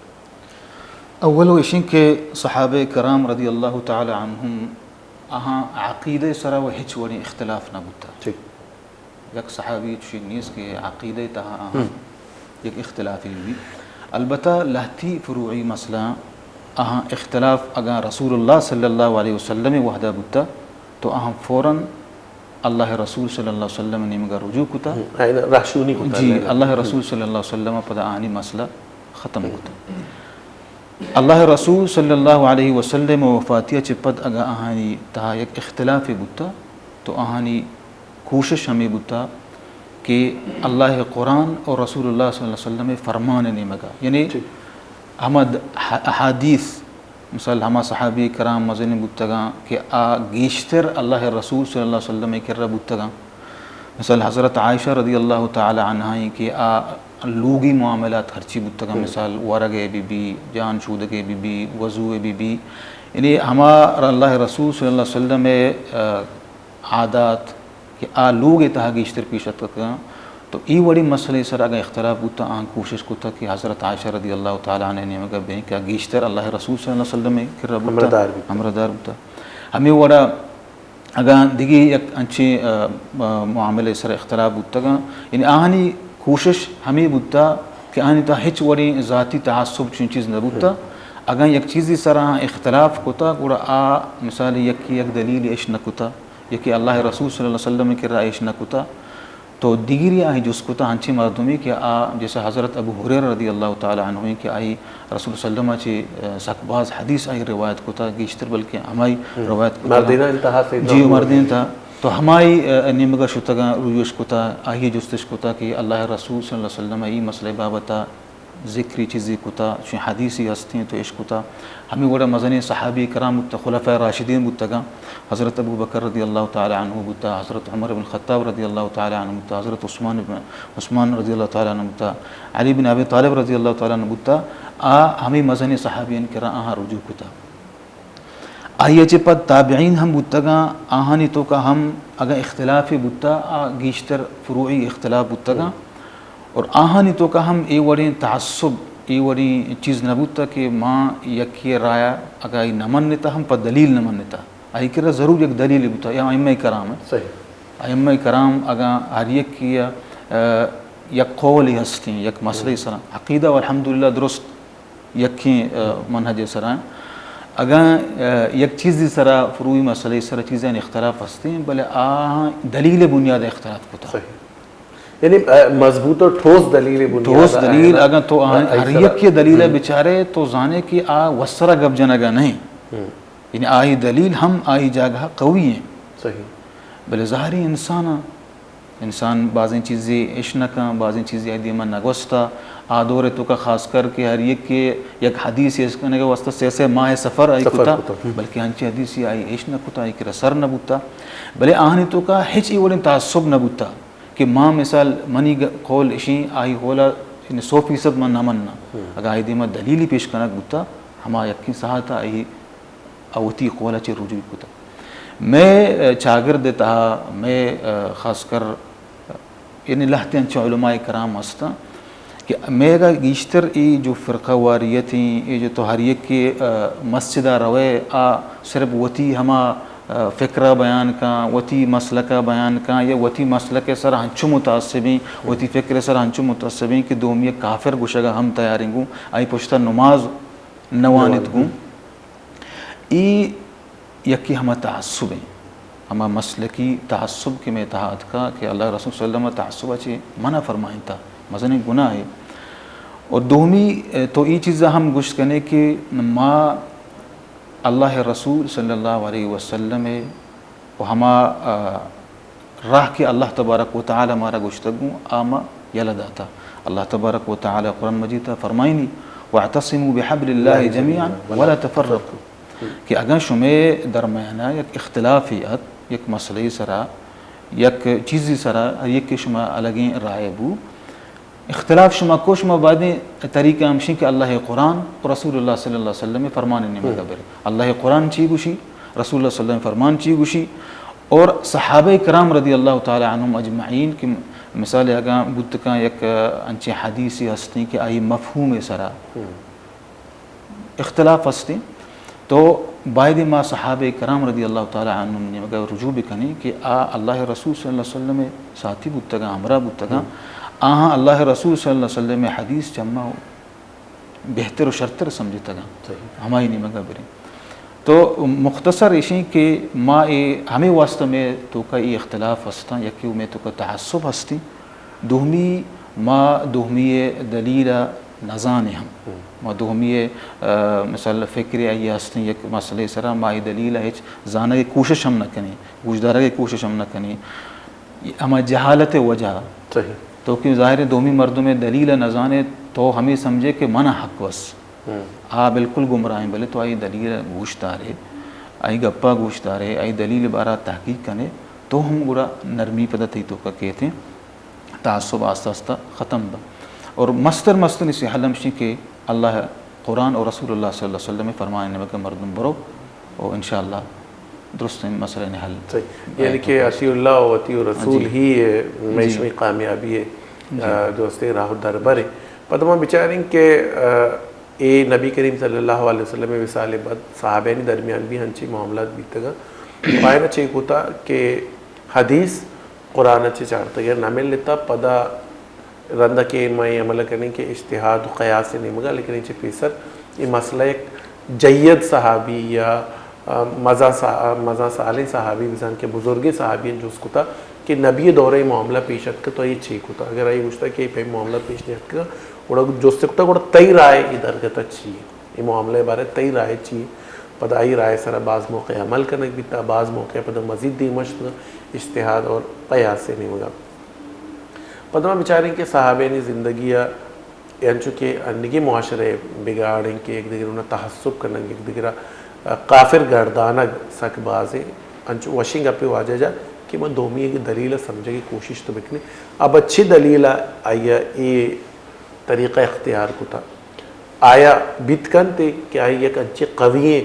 اول و ایشیں کہ صحابہ کرام رضی اللہ تعالی عنہم آہاں عقیدہ سرا و ہچ وڑیں اختلاف نہ بوتا۔ ٹھیک۔ یک صحابی چوشیں نیست کہ عقیدہ تہا آہاں ہم۔ یک اختلافی بی۔ البتہ لہتی فروعی مسئلہ آہاں اختلاف اگاں رسول اللہ صلی اللہ علیہ وسلم وحدہ بوتا تو آہاں فوراً اللہ رسول صلی اللہ علیہ وسلم نیمگا رجوع کتا۔ ہم۔ آئین رہشونی کتا جی، اللہ اللہ رسول صلی اللہ علیہ وسلم پدا آہانی مسئلہ ختم کتا۔ اللہ رسول صلی اللہ علیہ وسلم وفاتی چہ پد اگاں آہانی تہا یک اختلافے بوتا تو آہانی کوشش ہمے بوتا کہ اللہ قرآن اور رسول اللہ صلی اللہ علیہ وسلم فرمان نیمگا، یعنی ٹھیک۔ ہما د-، ح-، احادیث، مثال ہما صحابی کرام مزنیں بوتگاں کہ آ گیشتر اللہ رسول صلی اللہ علیہ وسلم کرا بوتگاں۔ مثال حضرت عائشہ رضی اللہ تعالی عنہا ایں کہ آ لوگی معاملات ہرچی بوتگاں، ہم۔ مثال ورگ ء بی بی، جان چودگ ء بی بی، وضو ء بی بی، یعنی ہما اللہ رسول صلی اللہ علیہ وسلم ء، آ، عادات کہ آ لوگ ء تہا گیشتر پیش اتکگاں، تو ای وڑی مسئلہ سر اگاں اختلاف بوتا، آن کوشش کتا کہ حضرت عائشہ رضی اللہ تعالی عنہ نیمگا بیں کہ گیشتر اللہ رسول صلی اللہ علیہ وسلم ء کرا بوتا، ہمراہدار بوتا۔ ہمراہدار بوتا۔ ہمیں وڑا اگاں دگہ یک انچیں، آ، آ، معاملے سر اختلاف بوتگاں، یعنی آہانی کوشش ہمے بوتا کہ آہانی تہا ہچ وڑیں ذاتی تعصب چنین چیز نہ بوتا۔ ہم۔ اگاں یک چیزے سر آہاں اختلاف کتا، گڑا آ مثال یکی یک دلیل اش نہ کتا، یکی اللہ رسول صلی اللہ علیہ وسلم کرا اش نہ کتا، تو دگری آہی جست کتا ہنچیں مردمے کہ آ جیسے حضرت ابو ہریرہ رضی اللہ تعالی عنہ ایں کہ آئی رسول صلی اللہ علیہ وسلم چہ، آ، سک باز حدیث آئی روایت کتا، گیشتر بلکہ ہمائی ہم۔ روایت کتا۔ مردیناں انتہا سیدنا جی، ابو مردین ہریرہ۔ تا۔ تو ہمائی، آ، نیمگا شتگاں، روی اش کتا، آئی جستش کتا کہ اللہ رسول صلی اللہ علیہ وسلم ای مسئلہ بابتا ذکری چیزی کتا، چون حدیثی ہستیں تو اش کتا۔ ہمیں وڑا مزنیں صحابی کرام بوتا، خلفاء راشدین بوتگاں، حضرت ابو بکر رضی اللہ تعالی عنہ بوتا، حضرت عمر بن خطاب رضی اللہ تعالی عنہ بوتا، حضرت عثمان بن، عثمان رضی اللہ تعالی عنہ بوتا، علی بن ابی طالب رضی اللہ تعالی عنہ بوتا، آ ہمیں مزنیں صحابیان کرا آہاں رجوع کتا۔ آئی ء چہ پد تابعین ہم بوتگاں، آہانی توکا ہم اگاں اختلافے بوتا، آ گیشتر فروعی اختلاف بوتگاں۔ ہم۔ اور آہانی توکا ہم اے وڑیں تعصب، اے وڑیں چیز نہ بوتا کہ ما یکی رائے اگاں ای نہ منتا ہم پہ دلیل نہ منتا۔ آئی کرا ضرور یک دلیل بوتا، یا ائمہ کرام۔ صحیح۔ ائمہ کرام اگاں ہر یکی، آ، یک قولے ہستیں، یک مسئلے ہم۔ سرا۔ عقیدہ و الحمدللہ درست یکیں، آ، منہج سرا۔ اگاں، آ، یک چیزی سرا، فروعی مسئلے سرا چیزیں اختلاف ہستیں، بلے آہاں دلیل بنیاد اختلاف کتا۔ صحیح۔ یعنی، آ، مضبوط اور ٹھوس دلیل بنیاد ٹھوس دلیل، آہاں، اگاں تو آہاں آ، ہر ایسرا۔ یک کے دلیل ہم۔ بچارے تو زانے کہ آ وسرا گپ جنگا نہیں۔ ہم۔ یعنی آئی دلیل ہم آئی جاگہ قوی ہیں۔ صحیح۔ بلے ظاہری انسان انسان بازیں چیزے اش نہ کن، بازیں چیزے آئی دیما نہ گوستا۔ آ دور توکا خاص کر کہ ہر یک کہ یک حدیث اش کنگ واسطہ سے سے ماہ سفر آئی سفر کتا، کتا۔ ہم۔ بلکہ انچیں حدیثے آئی اش نہ کتا، آئی کرا سر نہ بوتا۔ بلے آہانی توکا ہچ ای وڑیں تعصب نہ بوتا کہ ما مثال منی گ-، قول اشیں، آئی قولا یعنی سو فیصد من نہ مننا۔ ہم۔ اگاں آئی دیما دلیلی پیش کنگ بوتا، ہما یکیں ساعتا آئی آ وتی قول ء چہ رجوع کتگ۔ مئے، آ، چاگرد ء تہا مئے، آ، خاص کر، آ، یعنی لہتے انچیں علماء کرام ہستاں کہ مئے اگاں گیشتر اے جو فرقہ واریت ایں، اے جو تو ہر یکے، آ، مسجد ء روئے، آ صرف وتی ہما، آ، فکر ء بیان کاں، وتی مسلک ء بیان کاں یا وتی مسلک ء سر ہنچو متعصبیں، وتی فکر ء سر ہنچو متعصبیں کہ دومی ء کافر گوشگ ء ہم تیاریں گوں، آئی پشت ء نماز نہ وانیت گوں۔ ای یکی ہما تعصب ہیں، ہما مسلکی تعصب کہ مئے تہا اتکا کہ اللہ رسول صلی اللہ علیہ وسلم تعصب ء چہ منع فرمائنتا، مزنیں گناہے۔ اور دومی، تو ای چیز ہم گوشت کنے کہ ما اللہ رسول صلی اللہ علیہ وسلم و ہما، آ، راہ کہ اللہ تبارک و تعالی مارا گوشتگ گوں، آ ما یلہ داتا۔ اللہ تبارک و تعالی قرآن مجید ء فرمائنی، "واعتصموا بحبل اللہ جميعا ولا تفرقوا"، کہ اگاں شمے درمیانا یک اختلافے ات، یک مسئلے سرا، یک چیزے سرا، ہر یکے شما الگیں رائے بو، اختلاف شما کو، شما بائدیں طریقہ ہمشیں کہ اللہ قرآن و رسول اللہ صلی اللہ علیہ وسلم فرمان نیمگا برے۔ اللہ قرآن چی گوشی، رسول اللہ صلی اللہ علیہ وسلم فرمان چی گوشی، اور صحابہ کرام رضی اللہ تعالی عنہم اجمعین کہ مثال اگاں بوتکاں یک انچیں حدیثے ہستیں کہ آئی مفہوم سرا اختلاف ہستیں، تو بائدیں ما صحابہ کرام رضی اللہ تعالی عنہم نیمگا رجوع بکنیں کہ آ اللہ رسول صلی اللہ علیہ وسلم ساتھی بوتگاں، ہمراہ بوتگاں، آہاں اللہ رسول صلی اللہ علیہ وسلم حدیث چما بہتر و شرتر سمجھتگاں، ہمائی نیمگا بریں۔ تو مختصر ایشیں کہ ما اے ہمے واسطہ مئے توکا اے اختلاف ہستاں، یکے و مئے توکا تعصب ہستیں، دومی ما دومی ء دلیل ء نزانیں ہم۔ ما دومی ء، آ، مثال فکر آئی ہستیں یک مسئلے سرا ما اے دلیل ء ہچ زانگ ء کوشش ہم نہ کنیں، گوشدارگ ء کوشش ہم نہ کنیں۔ ہما جہالت ء وجہ تو کہ ظاہر ہے دومی مردم ء دلیل ء نزانے تو ہمے سمجھے کہ من حق بس۔ آ بالکل گمراہ ہیں، بلے تو آئی دلیل گوش دارے، آئی گپا گوش دارے، آئی دلیل بارا تحقیق کنے، تو ہم گڑا نرمی پدا تئی توکا کیتیں، تعصب آستہ آستہ ختم با۔ اور مستر مستر اسی حل ہمشی کہ اللہ، قرآن اور رسول اللہ صلی اللہ علیہ وسلم فرمان نمک مردم برو، اور انشاءاللہ درستیں مسئلہ نے حل۔ صحیح۔ یعنی کہ اطیع اللہ و اطیع الرسول ہی، اے، مئے شمئے کامیابی اے، اے، درستیں راہ و دربر اے۔ پدا ما بچاریں کہ، اے، اے نبی کریم صلی اللہ علیہ وسلم وصال بعد صحابیانی درمیان بھی ہنچی معاملات بیتگا۔ پائنا چے کتا کہ حدیث قرآن چے چارتگے نہ ملتا، پدا رندا کہ ما اے عمل کنیں کہ اجتہاد و قیاس نیمگا، لیکن اے چے پیسر اے مسئلہ یک جید صحابی یا، آ، مزن صح-، مزن سالیں صحابی، بزان کہ بزرگیں صحابی جست کتا کہ نبی دورہ معاملہ پیش اتک تو اے چے کتا؟ اگر اے گوشتا کہ اے پہ معاملہ پیش نہیں اتکا، گڑا جست کتا، گڑا تئی رائے اے درگت چی اے؟ اے معاملہ بارے تئی رائے چی اے؟ پدا اے رائے سرا باز موقع عمل کنگ بیتا، باز موقع پدا مزید دیما شتگا اجتہاد اور قیاس نیمگا۔ پدا ما بچاریں کہ صحابیانی زندگی ء انچو کہ انگی معاشرہ ء بگاڑیں کہ یک دگرے ء تعصب کنگ، یک دگرے ء کافر گردانگ سک بازیں۔ انچو وشیں گپے واجہ جا کہ ما دومی ء دلیل ء سمجھگ ء کوشش تو بکنیں۔ اب چہ دلیل ء آئی ء اے طریقہ اختیار کتا؟ آیا بیت کنت کہ آئی یک انچیں قوی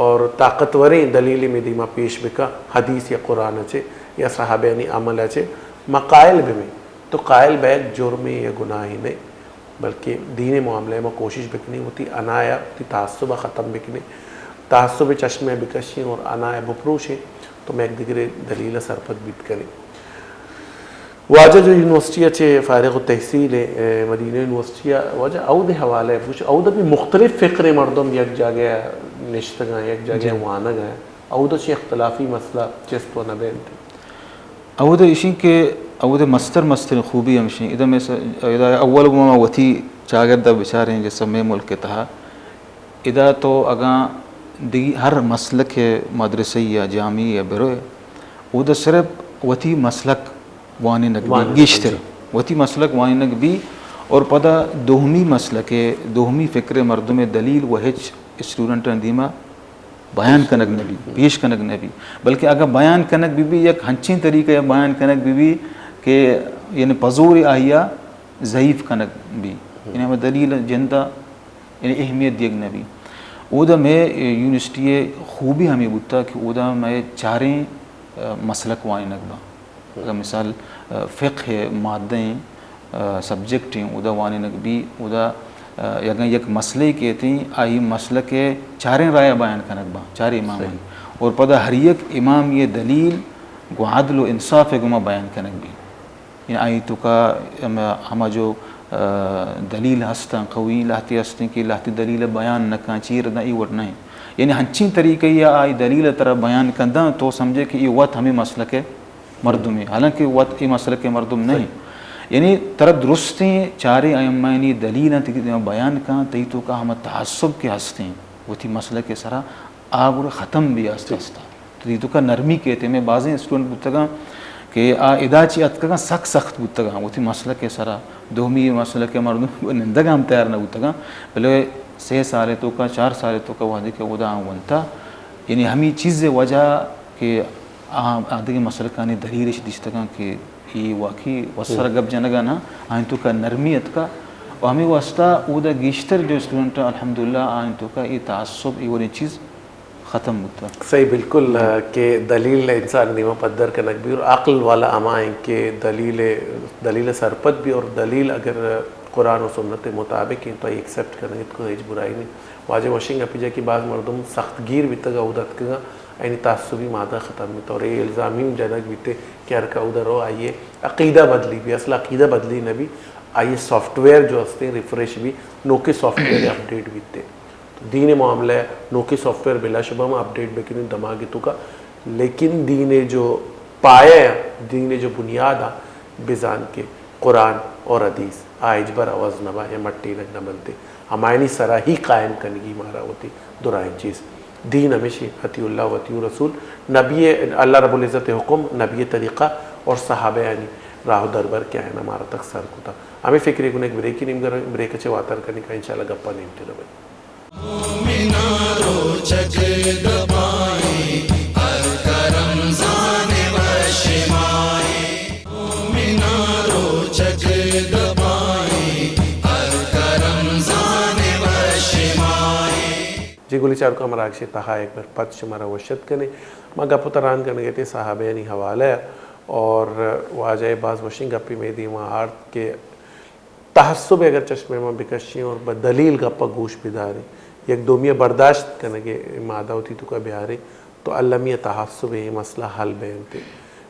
اور طاقتوریں دلیلے مئے دیما پیش بکا، حدیث یا قرآن ء چے یا صحابیانی عمل ء چے ما قائل بمیں؟ تو قائل بیگ جرمے یا گناہے نہ، بلکہ دین معاملہ ما کوشش بکنیں، وتی انایا، وتی تعصب ختم بکنیں، تعصب چشمے بکشیں اور انایا بپروشیں، تو ما یک دگرے دلیل سرپد بیت کنیں۔ واجہ جو یونیورسٹی ء چہ فارغ التحصیل ء، مدینہ یونیورسٹی ء، واجہ اود ء حوالہ ء بوش، اود ء بھی مختلف فقر ء مردم یک جاگہ ء نشتگاں، یک جاگہ ء وانگ ء، اود ء چہ اختلافی مسئلہ چست و نہ بینت۔ اود ء اشیں کہ اود ء مستر مستر خوبی ہمشیں۔ ادا میں س-، ادا اول گوں ما وتی چاگرد ء بچاریں، جیسا میں ملک ء تہا ادا تو اگاں دگی ہر مسلک ء مدرسہ یا جامعہ ء بروئے، اود ء صرف وتی مسلک وانینگ بی، گیشتر وتی مسلک وانینگ بی، اور پدا دومی مسلک ء، دومی فکر ء مردم ء دلیل و ہچ اسٹوڈنٹاں دیما بیان کنگ نہ بی، پیش کنگ نہ بی، بلکہ اگاں بیان کنگ بی بی، یک ہنچیں طریقہ ء بیان کنگ بی بی کہ یعنی پزور آئی ء ضعیف کنگ بی، یعنی ہمے دلیل جند ء یعنی اہمیت دیگ نہ بی۔ اودا مئے یونیورسٹی ء خوبی ہمے بوتا کہ اودا مئے چاریں، آ، مسلک وانینگ باں۔ اگاں مثال، آ، فقہ ء مادہ ایں، آ، سبجیکٹ ایں، اودا وانینگ بی، اودا، آ، اگاں یک مسئلہ کیت ایں، آئی مسلک ء چاریں رائے بیان کنگ باں، چاریں امامانی۔ اور پدا ہر یک امامی دلیل گوں عدل و انصاف ء گوما بیان کنگ بی۔ یعنی آئی توکا ہم-، ہما جو، آ، دلیل ہستاں، قوی لہتے ہستیں کہ لہتے دلیل بیان نہ کن، چیر داں ای وڑ نہیں۔ یعنی ہنچین طریقہ یا آئی دلیل ترا بیان کنداں، تو سمجھے کہ یہ وت ہمیں مسلک ہے مردم ہے، حالانکہ وت یہ مسلک ہے مردم نہیں۔ یعنی ترا درستیں چارے ائمہ نی دلیل انت کہ بیان کن، تئی توکا ہما تعصب کے ہستیں، وتی مسلک کے سرا آ گڑا ختم بی آستہ آستہ۔ تو دی توکا نرمی کیت۔ میں بازیں اسٹوڈنٹ بوتگاں کہ آ ادا چی اتکگاں سک سخت بوتگاں، وتی مسلک ء سرا، دومی مسلک ء مردم نندگ ہم تیار نہ بوتگاں، بلے سے سال ء توکا، چار سال ء توکا وہدے کہ اودا آں ونتا، یعنی ہمیں چیز وجہ کہ آ، آ دگہ مسلکانی دلیل اش دیستگاں کہ ای واقعی وسر گپ جنگا نہ، آئیں توکا نرمی اتکا، و ہمیں واسطہ اودا گیشتر جو اسٹوڈنٹ الحمدللہ آئیں توکا ای تعصب، ای وڑیں چیز ختم بوتگ۔ صحیح، بالکل، آ، کہ دلیل انسان دیما پدر کنگ بی اور عقل والا ہما ہیں کہ دلیل، دلیل سرپد بی اور دلیل اگر قرآن و سنت مطابق ہیں تو ایکسپٹ کنگ تو ہچ برائی نہیں۔ واجہ وشنگ اپی جا کہ بعض مردم سخت گیر بیتگ اود اتکگا، یعنی تعصبی مادہ ختم بیت اور یہ الزامی جنگ بیتے کہ ہر کا ادھر ہو آئیے عقیدہ بدلی بھی، اصل عقیدہ بدلی نہ بھی، آئیے سافٹ ویئر جو ہستے ریفریش بھی، نوکے سافٹ ویئر اپڈیٹ بیتے۔ دین معاملہ ہے، نوکیں سافٹ ویئر بلا شبہ ہم اپڈیٹ بکنیں دماغ توکا، لیکن دین جو پایہ ہے، دین جو بنیاد ہے، بزان کے قرآن اور حدیث آ ہچبر عوض نہ با، یا مٹینگ نہ بنتے۔ ہمائنی سرا ہی قائم کنگی مارا ہوتی درائیں چیز۔ دین ہمیشی اطیع اللہ و اطیع رسول، نبی، اللہ رب العزت حکم، نبی طریقہ اور صحابہ یعنی راہ و دربر کیا ہے نا مارا تک سر کتا۔ ہمیں فکر گنے بریکی نیم گر، بریک چے واتر کنی کا انشاءاللہ گپا نیم تیرا بھائی۔ مومناں روچگ دپائیں، ہلک رمضان وش گلی چاروکاں، ما راگشے تہا یک بر پد شمارا وش اتک کنیں۔ ما گپ و تران کنگ ءَ اتیں صحابیانی حوالہ ءَ، اور واجہ ءَ باز وشیں گپے مئے دیما آرت کہ تعصب ءَ اگر چشمے ما بکشیں اور بہ دلیل گپ ءَ گوش بداریں، یک دومی ءَ برداشت کنگ ءِ مادہ وتی توکا بیاریں، تو المی ءَ تعصب ءِ اے مسئلہ حل بینت۔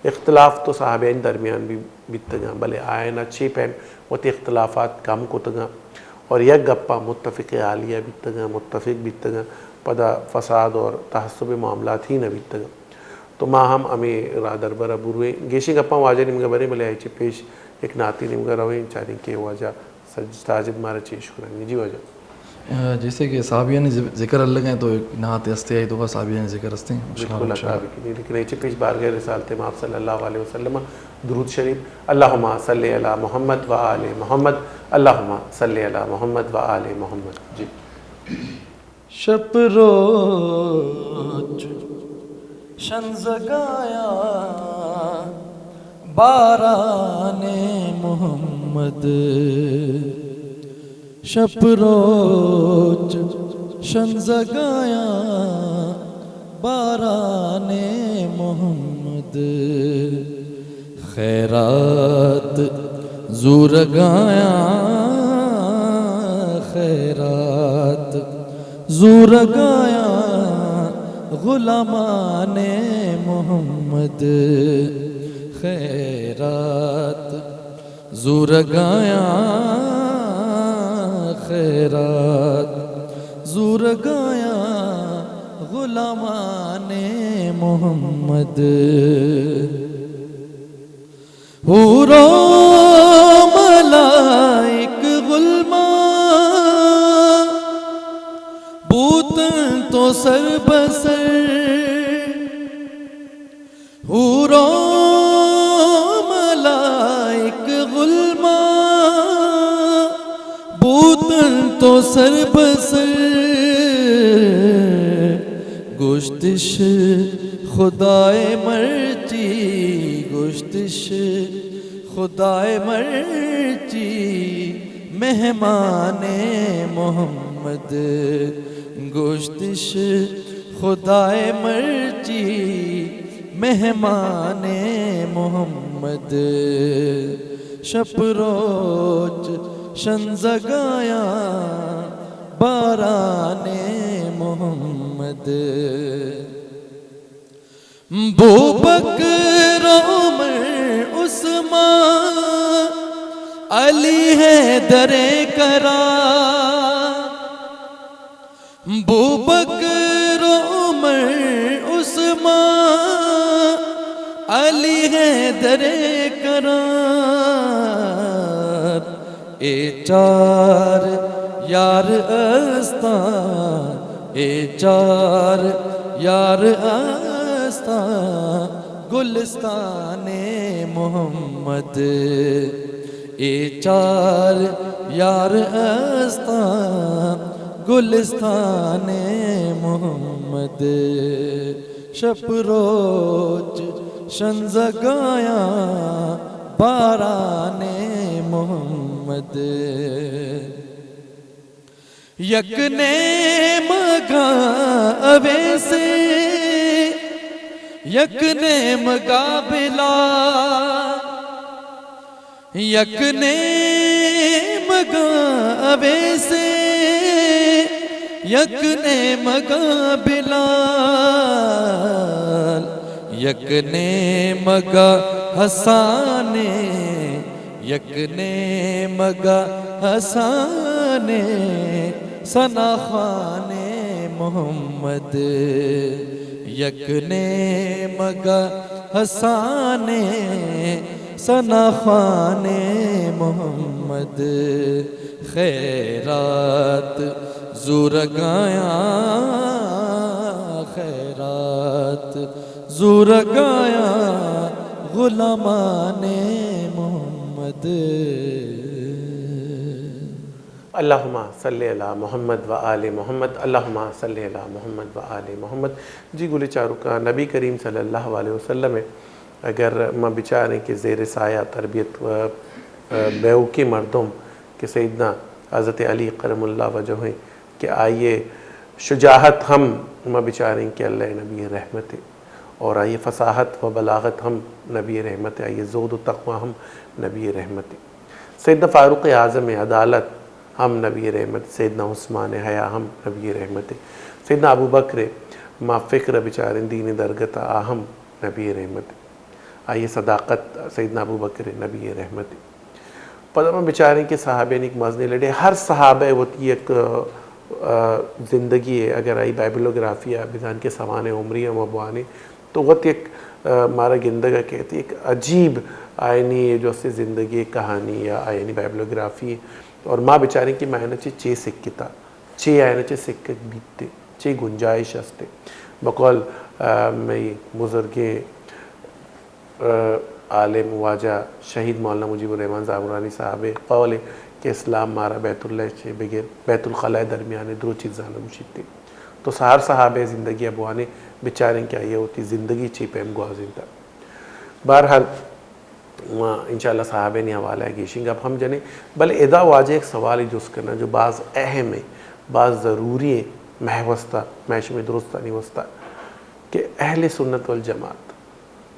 اختلاف تو صحابیانی درمیان بھی بیتگاں، بلے آیانا چے پیم وتی اختلافات کم کتگاں اور یک گپا متفق عالیہ بیتگاں، متفق بیتگاں، پدا فساد اور تعصب معاملات ہی نہ بیتگاں۔ تو ما ہم ہمے راہ دربرا برویں۔ گیشیں گپاں واجہ نیمگا بریں، بلے آئی چہ پیش یک نعتے نیمگا رویں، چاریں کہ واجہ سجد ساجد مارا چے اشکنگی۔ جی واجہ۔ آ، جیسے کہ صحابیانی ذ-، ذکر الگ ہیں، تو ایک نعت ہستے آئی تو صحابیانی ذکر ہستے ہیں۔ بالکل، عطا بکنی، لیکن ایچے پیش بارگاہ رسالت مآب صلی اللہ علیہ وسلم درود شریف، اللہم صل علی محمد و آل محمد، اللہم صل علی محمد و آل محمد۔ جی۔ شپ روچ شنزگایاں باران محمد، شپ روچ شنزگایاں باران محمد، خیرات زورگایاں، خیرات زورگایاں غلامان محمد، خیرات زورگایاں، خیرات زورگایاں غلامان محمد۔ حور و ملائک غلمان بوتن تو سر بسر، حور و ملائک غلمان بوتن تو سر بسر، گوشتش خدائے مرچی، گوشتش خدائے مرچی مہمان محمد، گوشتش خدائے مرچی مہمان محمد، شپ روچ شنزگایاں باران محمد۔ بوبکر، عمر، عثمان، علی، حیدر کرار، بوبکر، عمر، عثمان، علی، حیدر کرار، اے چار یار استاں، اے چار یار استاں گلستان محمد، اے چار یار استاں گلستان محمد، شپ روچ شنزگایاں باران محمد۔ یک نیمگا اویسے، یک نیمگا بلال، یک نیمگا اویسے، یک نیمگا بلال، یک نیمگا حسانے، یک نیمگا حسانے، ثنا خوان محمد، یک نیمگا حسانے، ثنا خوان محمد، خیرات زورگایاں، خیرات زورگایاں غلامان محمد۔ اللہم صل علی محمد و آل محمد، اللہم صل علی محمد و آل محمد۔ جی گلیں چاروکاں، نبی کریم صلی اللہ علیہ وسلم ءَ اگر ما بچاریں کہ زیر سایہ تربیت و، ءَ، بیوکیں مردم کہ سیدنا حضرت علی کرم اللہ وجہہ ایں کہ آئی ءَ شجاعت ہم ما بچاریں کہ اللہ ءِ نبی ءِ رحمت ءِ، اور آئی ءِ فصاحت و بلاغت ہم نبی ءِ رحمت ءِ، آئی ءِ زہد و تقوی ہم نبی ءِ رحمت ءِ۔ سیدنا فاروق اعظم ءِ عدالت ہم نبی ءِ رحمت ءِ، سیدنا عثمان ءِ حیا ہم نبی ءِ رحمت ءِ، سیدنا ابوبکر ءِ ما فکر ءَ بچاریں دین ءِ درگت ءَ، آ ہم نبی ءِ رحمت ءِ۔ آئی ءِ صداقت، سیدنا ابوبکر ءِ، نبی ءِ رحمت ءِ۔ پدا ما بچاریں کہ صحابیانی یک مزنیں لڑے، ہر صحابہ ءِ وتی یک، آ، زندگی ءِ، اگر آئی بائیوگرافی ءَ بزان کہ سوانح عمری ءَ ما بوانیں تو وت یک، آ، مارا گندگ ءَ کیت، یک عجیب آیانی جو است زندگی ءِ کہانی یا آیانی بائیوگرافی، اور ما بچاریں کہ ما آیانا چہ چے سکتا، چے آیانا چہ سکگ بیت، چے گنجائش است۔ بقول، آ، مئے بزرگیں عالم واجہ شہید مولانا مجیب الرحمن زامرانی صاحب ءِ قول ءَ کہ اسلام مارا بیت اللہ چہ بگر بیت الخلاء ءِ درمیان ءَ درو چیزاں گوشیت۔ تو ہر صحابہ ءِ زندگی ءَ بوانیں، بچاریں کہ آئی ءَ وتی زندگی چے پیم گوازینتا۔ بہرحال، ما انشاءاللہ صحابیانی حوالہ ءَ گیشیں گپ ہم جنیں، بلے ادا واجہ یک سوالے جست کناں جو باز اہم ءِ، باز ضروری ءِ، مئے واسطہ، مئے شمئے درستانی واسطہ، کہ اہل سنت والجماعت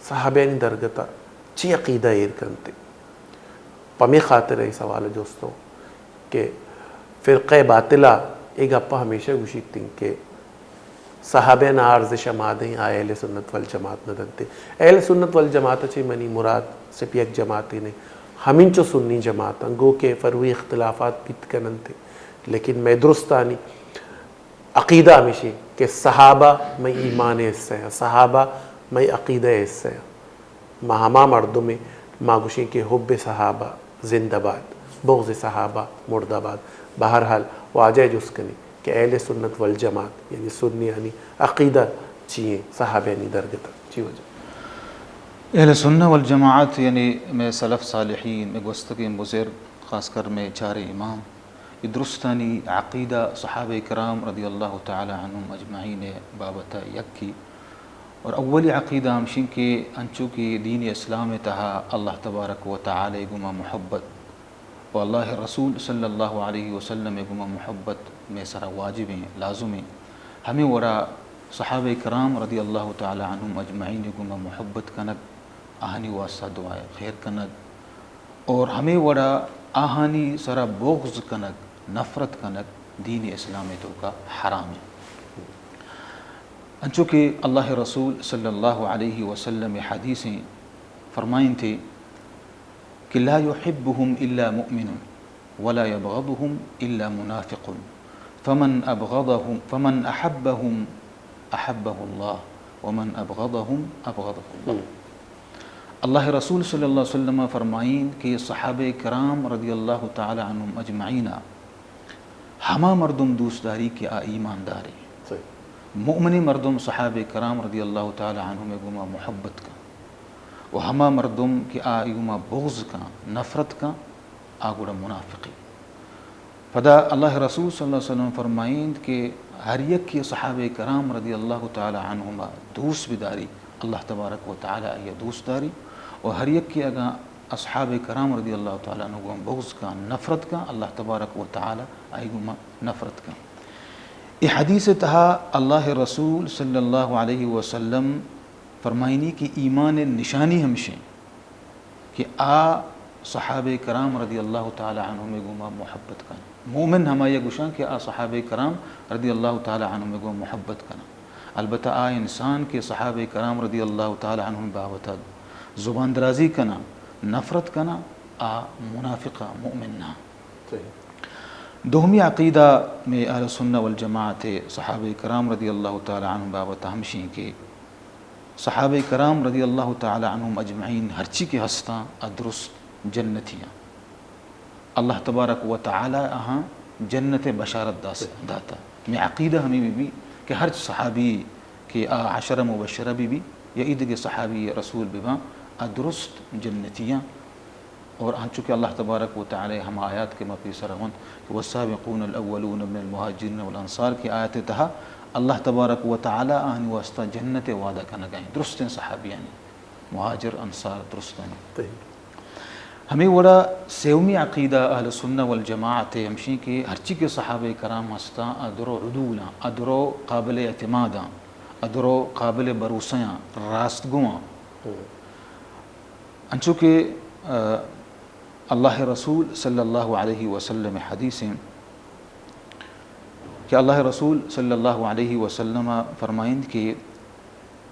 صحابیانی درگت ءَ چی عقیدہ ایر کنت؟ پمے خاطر ءَ اے سوال ءَ جستوں کہ فرقہ باطلہ اے گپ ءَ ہمیشہ گوشیت انت کہ صحابیان ءَ ارزش ہما دیں آ اہل سنت والجماعت نہ دنت۔ اہل سنت والجماعت ءَ چہ منی مراد صرف یک جماعتے نہ، ہمینچو سنی جماعت انت، گو کہ فروعی اختلافات بیت کننت، لیکن مئے درستانی عقیدہ ہمیش انت کہ صحابہ مئے ایمان ءِ حصہ انت، صحابہ مئے عقیدہ ءِ حصہ انت۔ ما ہما مردم ایں، ما گوشیں کہ حب صحابہ زندہ باد، بغض صحابہ مردہ باد۔ بہرحال، واجہ ءَ جست کنیں کہ اہل سنت والجماعت یعنی سنیانی عقیدہ چی انت صحابیانی درگت ءَ؟ چی وجہ؟ اہل سنہ والجماعت یعنی مئے سلف صالحین، مئے گوستگیں بزرگ، خاص کر مئے چاریں امام، اے درستانی عقیدہ صحابہ کرام رضی اللہ تعالی عنہم اجمعین ءِ بابت ءَ یکے۔ اور اولی عقیدہ ہمیش انت کہ انچو کہ دین اسلام ءِ تہا اللہ تبارک و تعالی ءِ گوما محبت و اللہ ءِ رسول صلی اللہ علیہ وسلم ءِ گوما محبت مئے سرا واجب انت، لازم انت، ہمے وڑا صحابہ کرام رضی اللہ تعالی عنہم اجمعین ءِ گوما محبت کنگ، آہانی واسطہ دعائے خیر کنگ، اور ہمے وڑا آہانی سرا بغض کنگ، نفرت کنگ دین اسلام ءِ توکا حرام انت۔ انچو کہ اللہ ءِ رسول صلی اللہ علیہ وسلم ءِ حدیث انت، فرمائنتے کہ لا يحبهم إلا مؤمن ولا يبغضهم إلا منافق، فمن أبغضهم، فمن أحبهم أحبه الله، ومن أبغضهم أبغضه الله۔ اللہ ءِ رسول صلی اللہ علیہ وسلم فرمائیں کہ صحابہ کرام رضی اللہ تعالی عنہم اجمعین ءَ ہما مردم دوست داری کہ آ ایماندار انت۔ صحیح۔ مؤمنیں مردم صحابہ کرام رضی اللہ تعالی عنہم ءِ گوما محبت کن، و ہما مردم کہ آ گوما بغض کن، نفرت کن، آ گڑا منافقے۔ پدا اللہ ءِ رسول صلی اللہ علیہ وسلم فرمائینت کہ ہر یکے صحابہ کرام رضی اللہ تعالی عنہما دوست بداری، اللہ تبارک و تعالی آئی ءَ دوست داری، و ہر یکے اگاں اصحابہ کرام رضی اللہ تعالی عنہ گوما بغض کن، نفرت کن، اللہ تبارک و تعالی آئی گوما نفرت کن۔ اے حدیث ءِ تہا اللہ ءِ رسول صلی اللہ علیہ وسلم فرمائینی کہ ایمان ءِ نشانی ہمیش انت کہ آ صحابہ کرام رضی اللہ تعالی عنہم ءِ گوما محبت کن۔ مومن ہمائی ءَ گوشاں کہ آ صحابہ کرام رضی اللہ تعالی عنہم ءِ گوما محبت کن۔ البتہ آ انسان کہ صحابہ کرام رضی اللہ تعالی عنہم ءِ بابت ءَ زبان درازی کن، نفرت کن، آ منافق، مومن نہ۔ صحیح۔ دومی عقیدہ مئے اہل سنہ والجماعت ءِ صحابہ کرام رضی اللہ تعالی عنہم ءِ بابت ءَ ہمیش انت کہ صحابہ کرام رضی اللہ تعالی عنہم اجمعین ہرچی کہ ہستاں، آ درست جنتی آں۔ اللہ تبارک و تعالی آہاں جنت ءِ بشارت داس-، داتا۔ مئے عقیدہ ہمے بہ بی کہ ہرچ صحابی کہ آ عشرہ مبشرہ بہ بی یا ایدگہ صحابی رسول بہ باں، آ درست جنتی آں۔ اور انچو کہ اللہ تبارک و تعالی ہما آیات کہ ما پیسر ہونت کہ والسابقون الاولون من المهاجرين والانصار کہ آیات ءِ تہا اللہ تبارک و تعالی آہانی واسطہ جنت ءِ وعدہ کنگا انت، درستیں صحابیانی، مہاجر، انصار، درستانی۔ صحیح۔ ہمے وڑا سیومی عقیدہ اہل سنہ والجماعت ءِ ہمشیں کہ ہرچی کہ صحابہ کرام ہستاں، آ درو عدولاں، آ درو قابل اعتماداں، آ درو قابل بھروسیاں، راست گواں۔ انچو کہ، آ، اللہ رسول صلی اللہ علیہ وسلم حدیث ہیں کہ اللہ رسول صلی اللہ علیہ وسلم فرمائند کہ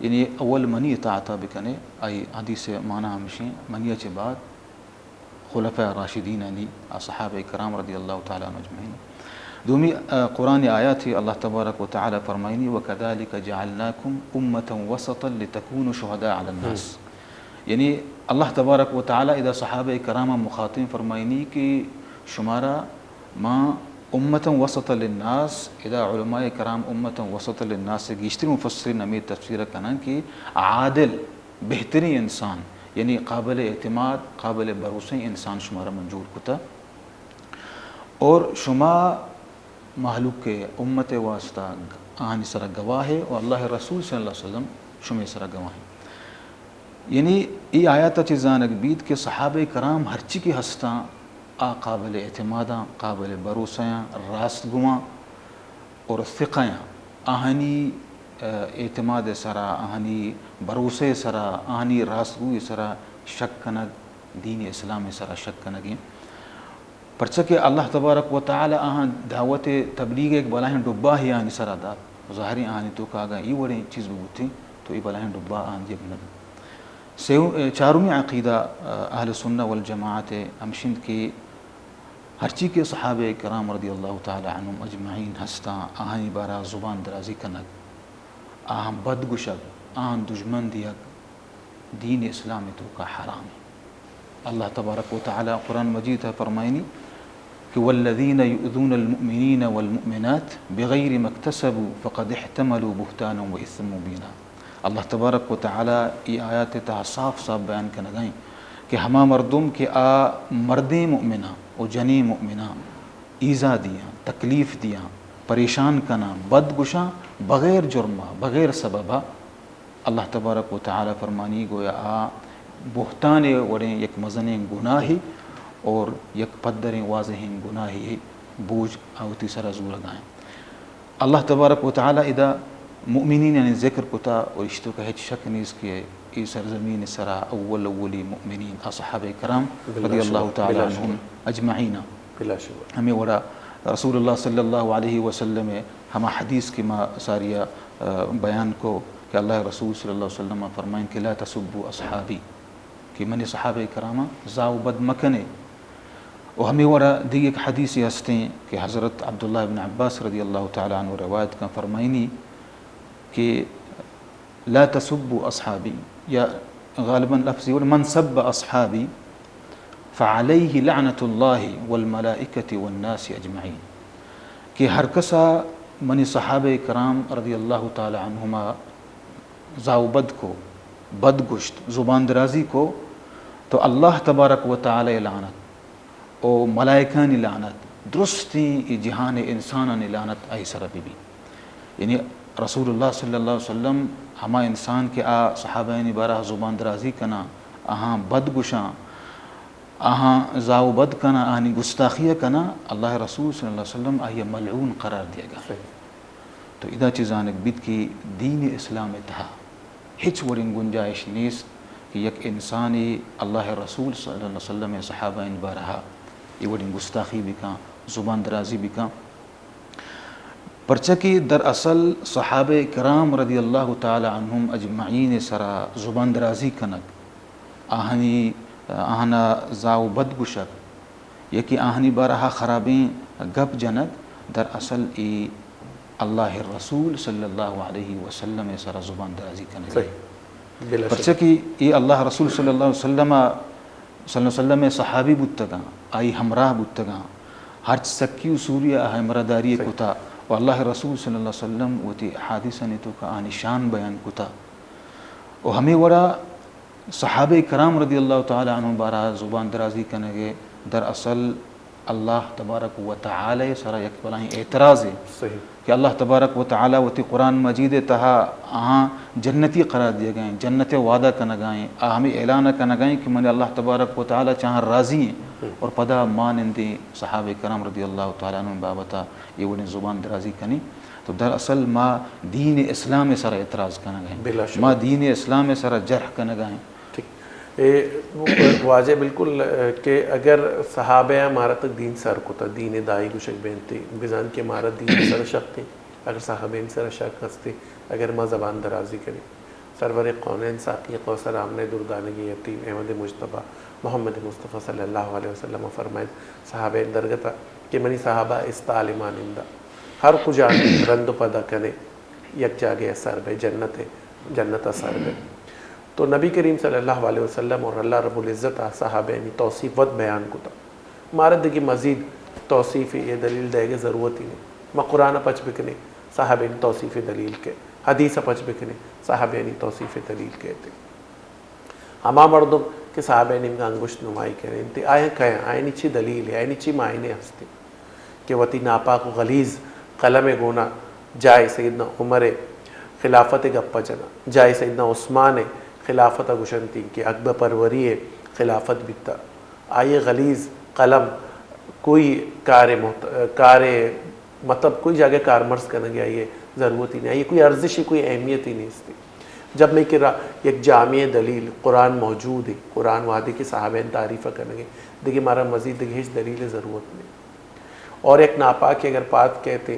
یعنی اول منی اطاعت بکنے، آئی حدیث معنی ہمشیں، منی چہ بعد خلفاء راشدین انی، اصحاب کرام رضی اللہ تعالی عنہ اجمعین۔ دومی، آ، قرآن آیات اللہ تبارک و تعالی فرمائنی، وكذلك جعلناكم أمة وسطا لتكونوا شهداء على الناس۔ یعنی اللہ تبارک و تعالی ادا صحابہ کرام مخاطب فرمائنی کہ شمارا ما امتا وسطا للناس، ادا علماء کرام امتا وسطا للناس سے گیشتر مفسرین ہمیں تفسیر کنن کہ عادل، بہترین انسان، یعنی قابل اعتماد، قابل بھروسہ انسان شمارا من جوڑ کتا۔ اور شما مہلوک ءِ امت ءِ واسطہ آہانی سرا گواہ ءِ و اللہ ءِ رسول صلی اللہ علیہ وسلم شمے سرا گواہ ءِ۔ یعنی اے آیات ءَ چہ زانگ بیت کہ صحابہ کرام ہرچی کہ ہستاں، آ قابل اعتماداں، قابل بھروسہ آں، راست گواں اور ثقہ آں۔ آہانی، آ، اعتماد ءِ سرا، آہانی بھروسہ ءِ سرا، آہانی راستگوئی ءِ سرا شک کنگ، دین اسلام ءِ سرا شک کنگ ایں۔ پرچا کہ اللہ تبارک و تعالی آہاں دعوت تبلیغ ءِ یک بلاہیں ڈبہ ہی آہانی سرا دات۔ ظاہریں آہانی توکا اگاں ای وڑیں چیز بہ بوتیں تو ای بلاہیں ڈبہ آہاں دیگ نہ بوت۔ سیو-، چارمی عقیدہ اہل سنہ والجماعت ءِ ہمشند کہ ہرچی کہ صحابہ کرام رضی اللہ تعالی عنہم اجمعین ہستاں، آہانی بارہ زبان درازی کنگ، آہاں بد گوشگ، آہاں دژمن دیگ، دین اسلام ءِ توکا حرام ایں۔ اللہ تبارک و تعالی قرآن مجید ءَ فرمائنی کہ والذین یؤذون المؤمنین والمؤمنات بغیر ما اکتسبوا فقد احتملوا بہتانا و اثما مبینا۔ اللہ تبارک و تعالی ای آیات ءِ تہا صاف صاف بیان کنگا ایں کہ ہما مردم کہ آ مردیں مؤمناں و جنیں مؤمناں ایذا دیاں، تکلیف دیاں، پریشان کناں، بد گوشاں، بغیر جرما، بغیر سببا، اللہ تبارک و تعالی فرمانی گویا آ بہتان ءِ وڑیں یک مزنیں گناہے اور یک پدریں واضحیں گناہے بوجھ آ وتی سرا زورگا ایں۔ اللہ تبارک و تعالی ادا مؤمنین یعنی ذکر کتا اور اشتو کا ہچ شک نیست کہ اے سرزمین سرا اول اولی مؤمنین اصحاب کرام بلا رضی اللہ شبہ، تعالی بلا عنہم شبہ۔ اجمعین۔ بلا شبہ۔ ہمیں وڑا رسول اللہ صلی اللہ علیہ وسلم ہما حدیث کہ ما ساریا، آ، بیان کو کہ اللہ رسول صلی اللہ علیہ وسلم فرمائیں کہ لا تسبوا اصحابی، کہ منی صحابہ کراماں زاو بد مکنے۔ و ہمیں وڑا دیگہ ایک حدیث ہستیں کہ حضرت عبداللہ ابن عباس رضی اللہ تعالی عنہ روایت کن فرمائنی کہ لا تسبوا اصحابی، یا غالباً لفظی وڑ من سب اصحابی فعلیہ لعنت اللہ والملائکۃ والناس اجمعین، کہ ہر کسا منی صحابہ کرام رضی اللہ تعالی عنہما زاو بد کو، بد گوشت، زبان درازی کو، تو اللہ تبارک و تعالی لعنت او ملائکانی لعنت، درستیں اے جہان ءِ انسانانی لعنت آئی سرا بہ بی۔ یعنی رسول اللہ صلی اللہ علیہ وسلم ہما انسان کہ آ صحابہانی بارہ زبان درازی کناں، آہاں بد گوشاں، آہاں زاو بد کناں، آہانی گستاخی کناں، اللہ رسول صلی اللہ علیہ وسلم آئی ملعون قرار دیگا۔ صحیح۔ تو ادا چہ زانگ بیت کہ دین اسلام ءِ تہا ہچ وڑیں گنجائش نیست کہ یک انسانے اللہ رسول صلی اللہ علیہ وسلم ءِ صحابہ ءِ بارہا اے وڑیں گستاخی بکاں، زبان درازی بکاں۔ پرچہ کہ در اصل صحابہ کرام رضی اللہ تعالی عنہم اجمعین ءِ سرا زبان درازی کنگ، آہانی، آہانا زاو بد گوشگ، یکے آہانی بارہا خرابیں گپ جنگ، در اصل اے اللہ رسول صلی اللہ علیہ وسلم ءِ سرا زبان درازی کنگ۔ صحیح۔ بلا شک۔ پرچہ کہ اے اللہ رسول صلی اللہ علیہ وسلم، صلی اللہ علیہ وسلم ءِ صحابی بوتگاں، آئی ہمراہ بوتگاں، ہرچ سکی و سوری آ ہمراہ داری صحیح۔ کتا و اللہ رسول صلی اللہ علیہ وسلم وتی حادثانی توکا آہانی شان بیان کتا و ہمیں وڑا صحابہ کرام رضی اللہ تعالی عنہم بارہ زبان درازی کنگ ءِ در اصل اللہ تبارک و تعالی سرا یک بلاہیں اعتراضے۔ صحیح۔ کہ اللہ تبارک و تعالی وتی قرآن مجید تہا آہاں جنتی قرار دیگا ایں، جنت وعدہ کنگا ایں، آ ہمیں اعلان کنگا ایں کہ من اللہ تبارک و تعالی چاہاں راضی ایں۔ ہم۔ اور پدا ما نندیں صحابہ کرام رضی اللہ تعالی عنہ بابتا یہ وڑیں زبان درازی کنیں۔ تو دراصل ما دین اسلام سرا اعتراض کنگا ایں۔ بلا شبہ۔ ما دین اسلام سرا جرح کنگا ایں۔ ٹھیک۔ اے واجہ بالکل، اے، کہ اگر صحابہ مارا تک دین سر کتا، دین دائی گوشگ بینتی، بزان کہ مارا دین سر شک تے، اگر صحابین سر شک ہستے، اگر ما زبان درازی کنیں۔ سرور کونین ساقی کوثر آمنہ دردانگی یتیم احمد مجتبی محمد مصطفی صلی اللہ علیہ وسلم فرمائیت، صحابین درگتا کہ منی صحابہ استال مانندا، ہر کجا رند و پدا کنے، یک جاگہ سر بے، جنت، جنت سر بے۔ تو نبی کریم صلی اللہ علیہ وسلم اور اللہ رب العزت ء صحابیانی توصیف وت بیان کتا۔ مارا دگہ مزید توصیف یا دلیل دئیگ ء ضرورت ہی نہیں۔ ما قرآن ء پچ بکنیں، صحابیانی توصیف دلیل کے، حدیث ء پچ بکنیں، صحابیانی توصیف دلیل کے تے۔ ہما مردم کہ صحابہ نیمگا انگشت نمائی کریں تے آیاں کئے، آیانی چی دلیل ہے، آیانی چی معنی ہستے؟ کہ وتی ناپاک و غلیظ قلم ء گونا جاہ سیدنا عمر ء خلافت ء گپ ء جناں، جاہ سیدنا عثمان ء خلافت ء گوشنتی کہ اکبر پروری ء خلافت بیتا۔ آئی ء غلیظ قلم کوئی کار محت-، کار، مطلب کوئی جاگہ کارمرز کنگ ء آئی ء ضرورت ہی نہیں، آئی ء کوئی ارزش، کوئی اہمیت ہی نیست۔ جب میں کرا یک جامع دلیل قرآن موجود ہے، قرآن وہدے کہ صحابہ تعریف کنگے، دیگه مارا مزید دیگه ہچ دلیل ضرورت نہیں۔ اور یک ناپاکے اگر پاد کئیت،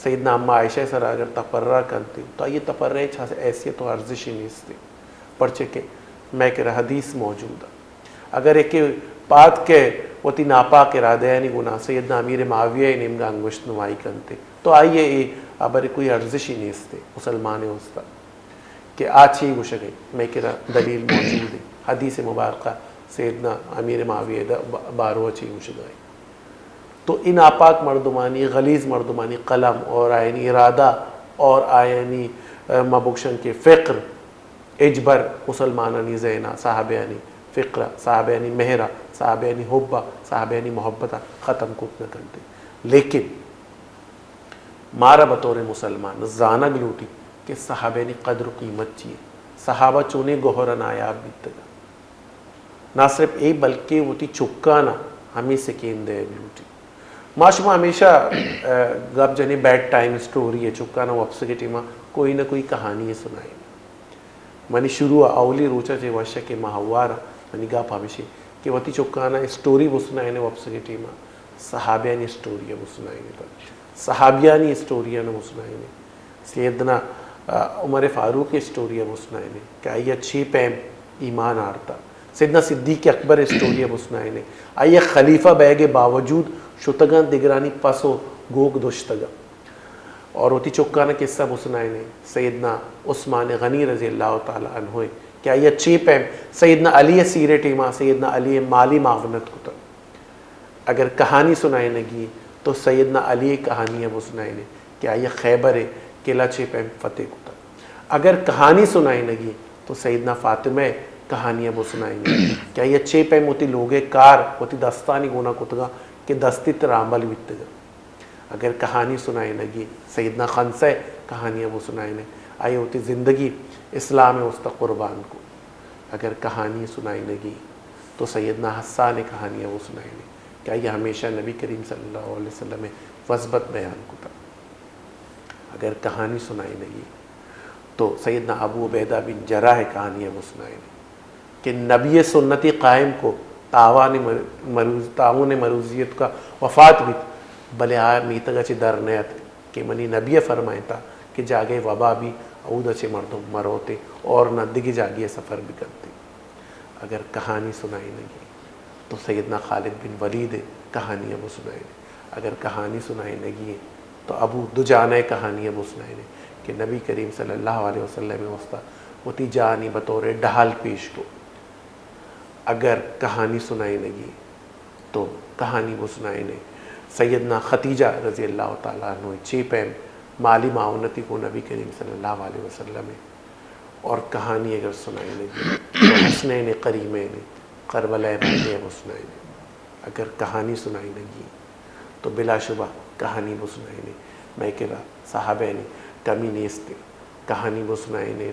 سیدنا اماں عائشہ ء سرا اگر تپرہ کنت، تو آئی ء تپرہ ء ہچ حیثیت و ارزشے نیست، پرچے کہ مئے کرا حدیث موجود ء۔ اگر یکے پاد کئے وتی ناپاک ارادہانی گناہ سیدنا امیر معاویہ ء نیمگا انگشت نمائی کنت، تو آئی ء اے ہبر ء کوئی ارزشے نیست مسلمان ء واسطہ۔ کہ آ چی گوشگ ء، مئے کرا دلیل موجود ہے، حدیث مبارکہ سیدنا امیر معاویہ دا با-، بارو ء چی گوشگ ء۔ تو اے ناپاک مردمانی، غلیظ مردمانی قلم اور آیانی ارادہ اور آیانی، اه، ما بگشن کہ فقر، ہچبر مسلمانانی ذہن ء صحابیانی فقر ء، صحابیانی مہر ء، صحابیانی حب ء، صحابیانی محبت ء ختم کت نہ کنت۔ لیکن مارا بطور مسلمان زانگ لوٹی کہ صحابیانی قدر و قیمت چی ہے، صحابہ چونیں گوہر ء نایاب بیتگ۔ نہ صرف اے بلکہ وتی چکان ء ہمے سکین دئیگ لوٹی۔ ما شما ہمیشہ، اه، گپ جنیں بیڈ ٹائم اسٹوری ء، چکان ء وپسگ ء ٹیم ء کوئی نہ کوئی کہانی ء سنائیں۔ منی شروع ء اولی روچ ء چہ وش کہ ما ہوار ء منی گپ ہمیشی کہ وتی چکان ء اسٹوری بسنائینے وپسگ ء ٹیم ء، صحابیانی اسٹوری ء بسنائینے، صحابیانی اسٹوری ء نہ بسنائینے۔ سیدنا، اه، عمر فاروق اسٹوری ء بسنائینے کہ آئی ء چی پیم ایمان آرتا۔ سیدنا صدیق اکبر اسٹوری ء بسنائینے، آئی ء خلیفہ بیگ ء باوجود شتگاں دگرانی پس و گوک دشتگاں۔ اور وتی چکان ء قصہ بسنائینے، سیدنا عثمان غنی رضی اللہ تعالی عنہ ء کہ آئی ء چی پیم سیدنا علی ء سیر ء ٹیما سیدنا علی ء مالی معاونت کتگ۔ اگر کہانی سنائینگی تو سیدنا علی ء کہانی ء بسنائینے کہ آئی ء خیبر ء قلعہ چی پیم فتح کتگ۔ اگر کہانی سنائینگی تو سیدنا فاطمہ ء کہانی ء بسنائینے کہ آئی ء چی پیم وتی لوگ ء کار وتی دستانی گونا کتگاں کہ دستی ترامبل بیتگاں۔ اگر کہانی سنائینگی، سیدنا خنسہ ء کہانی ء بسنائینے، آئی ء وتی زندگی اسلام ء واسطہ قربان کو۔ اگر کہانی سنائینگی تو سیدنا حسان ء کہانی ء بسنائینے کہ آئی ء ہمیشہ نبی کریم صلی اللہ علیہ وسلم ء وزبت بیان کتا۔ اگر کہانی سنائینگی تو سیدنا ابو عبیدہ بن جراح ء کہانی ء بسنائینے کہ نبی ء سنتی قائم کو، تاوان مر-، مروز-، طاعون مروزیت کا وفات بیت، بلے آ میتگ ء چہ در نیت کہ منی نبی ء فرمائینتا کہ جاگہ وبا بی، اود ء چہ مردم مروتے اور نہ دگہ جاگہ ء سفر بکنتے۔ اگر کہانی سنائینگی تو سیدنا خالد بن ولید ء کہانی ء بسنائینے۔ اگر کہانی سنائینگی انت تو ابو دجانہ ء کہانی ء بسنائینے کہ نبی کریم صلی اللہ علیہ وسلم ء واسطہ وتی جانی بطور ڈھال پیش کو۔ اگر کہانی سنائینگی تو کہانی بسنائینے سیدنا خدیجہ رضی اللہ تعالی عنہ چی پیم مالی معاونتی کو نبی کریم صلی اللہ علیہ وسلم ء۔ اور کہانی اگر سنائینگی تو حسنین کریمین کربلا ء واقعہ بسنائینے۔ اگر کہانی سنائینگی انت تو بلا شبہ کہانی بہ سنائینے۔ مئے کرا صحابہانی کمی نیست انت، کہانی بہ سنائینے۔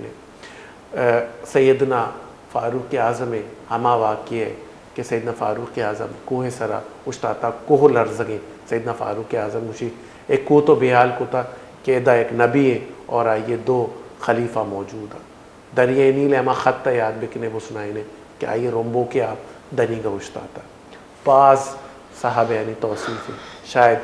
ء، سیدنا فاروق اعظم ء ہما واقعہ ء کہ سیدنا فاروق اعظم کوہ ء سرا اوشتاتا، کوہ لرزگیں، سیدنا فاروق اعظم گوشی، اے کوہ تو بے حال کتا کہ ادا یک نبی ء اور آئی ء دو خلیفہ موجود انت۔ دریائے نیل ء ہما خط ء یاد بکنے، بہ سنائینے کہ آئی ء رمبوکے آپ دنیگا اوشتاتا۔ باز صحابیانی توصیف انت۔ شاید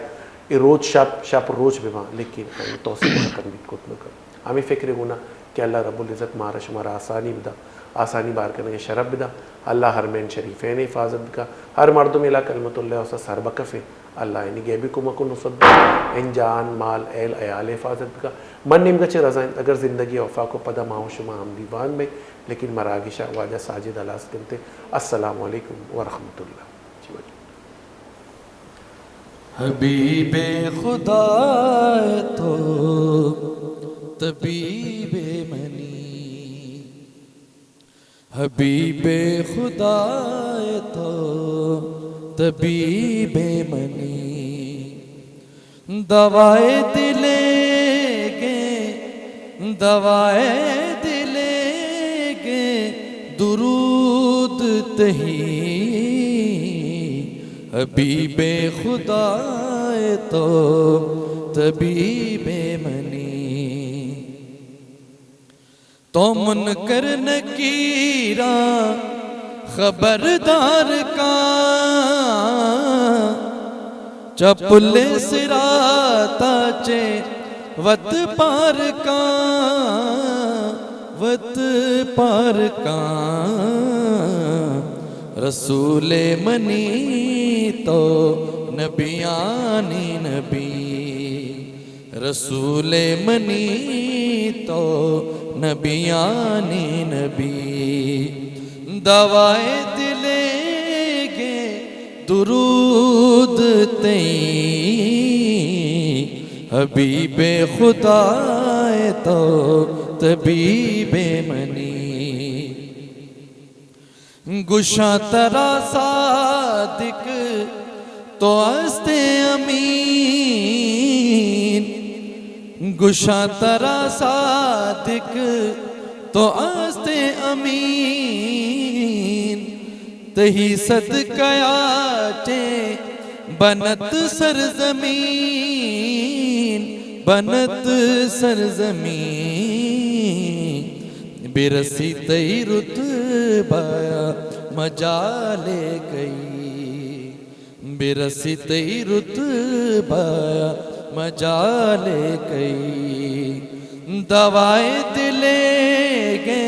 اے روچ شپ، شپ روچ بہ باں، لیکن آئی توصیف ختم بیت کت نہ کنت۔ ہمے فکر ء گونا کہ اللہ رب العزت مارا شمارا آسانی بدا، آسانی بار کنگ ء شرپ بدا۔ اللہ حرمین شریفین ء حفاظت بکا۔ ہر مردم الا کلمت اللہ ء سر بکفے۔ اللہ آیانی غیبی کمک و نصرت بکا۔ ان جان، مال، اہل، عیال ء حفاظت بکا۔ من نیمگا چہ رضا انت، اگر زندگی اوفاق و پدا ما و شما ہم دیوان بیں، لیکن مراگش ء واجہ ساجد ہلاس کنتے۔ السلام علیکم ورحمۃ اللہ۔ جی واجہ۔ حبیب خدا تو طبیب منی، حبیب خدا تو طبیب منی، دوائے دلے گے، دوائے دلے گے درود تہی، حبیب خدا تو طبیب منی۔ تو منکر نکیراں خبردار کاں، چہ پل صراطا چہ وت پار کاں، وت پار کاں۔ رسول منی تو نبیانی نبی، رسول منی تو نبیانی نبی، دوائے دلے گے درود تئی، حبیب خدا تو طبیب منی۔ گشاں ترا صادق تو ہست امین، گشاں ترا صادق تو ہست امین، تہی صدقہ ءَ چہ بنت سرزمین، بنت سرزمین، برسی تئی رتبہ ءَ مجالے کئی، برسی تئی رتبہ ءَ مجالے کئی۔ دوائے دلے گے،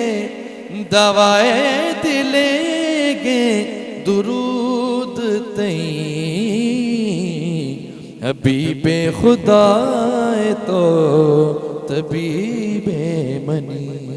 دوائے دلے گے درود تئی، حبیب خدا تو طبیب منی۔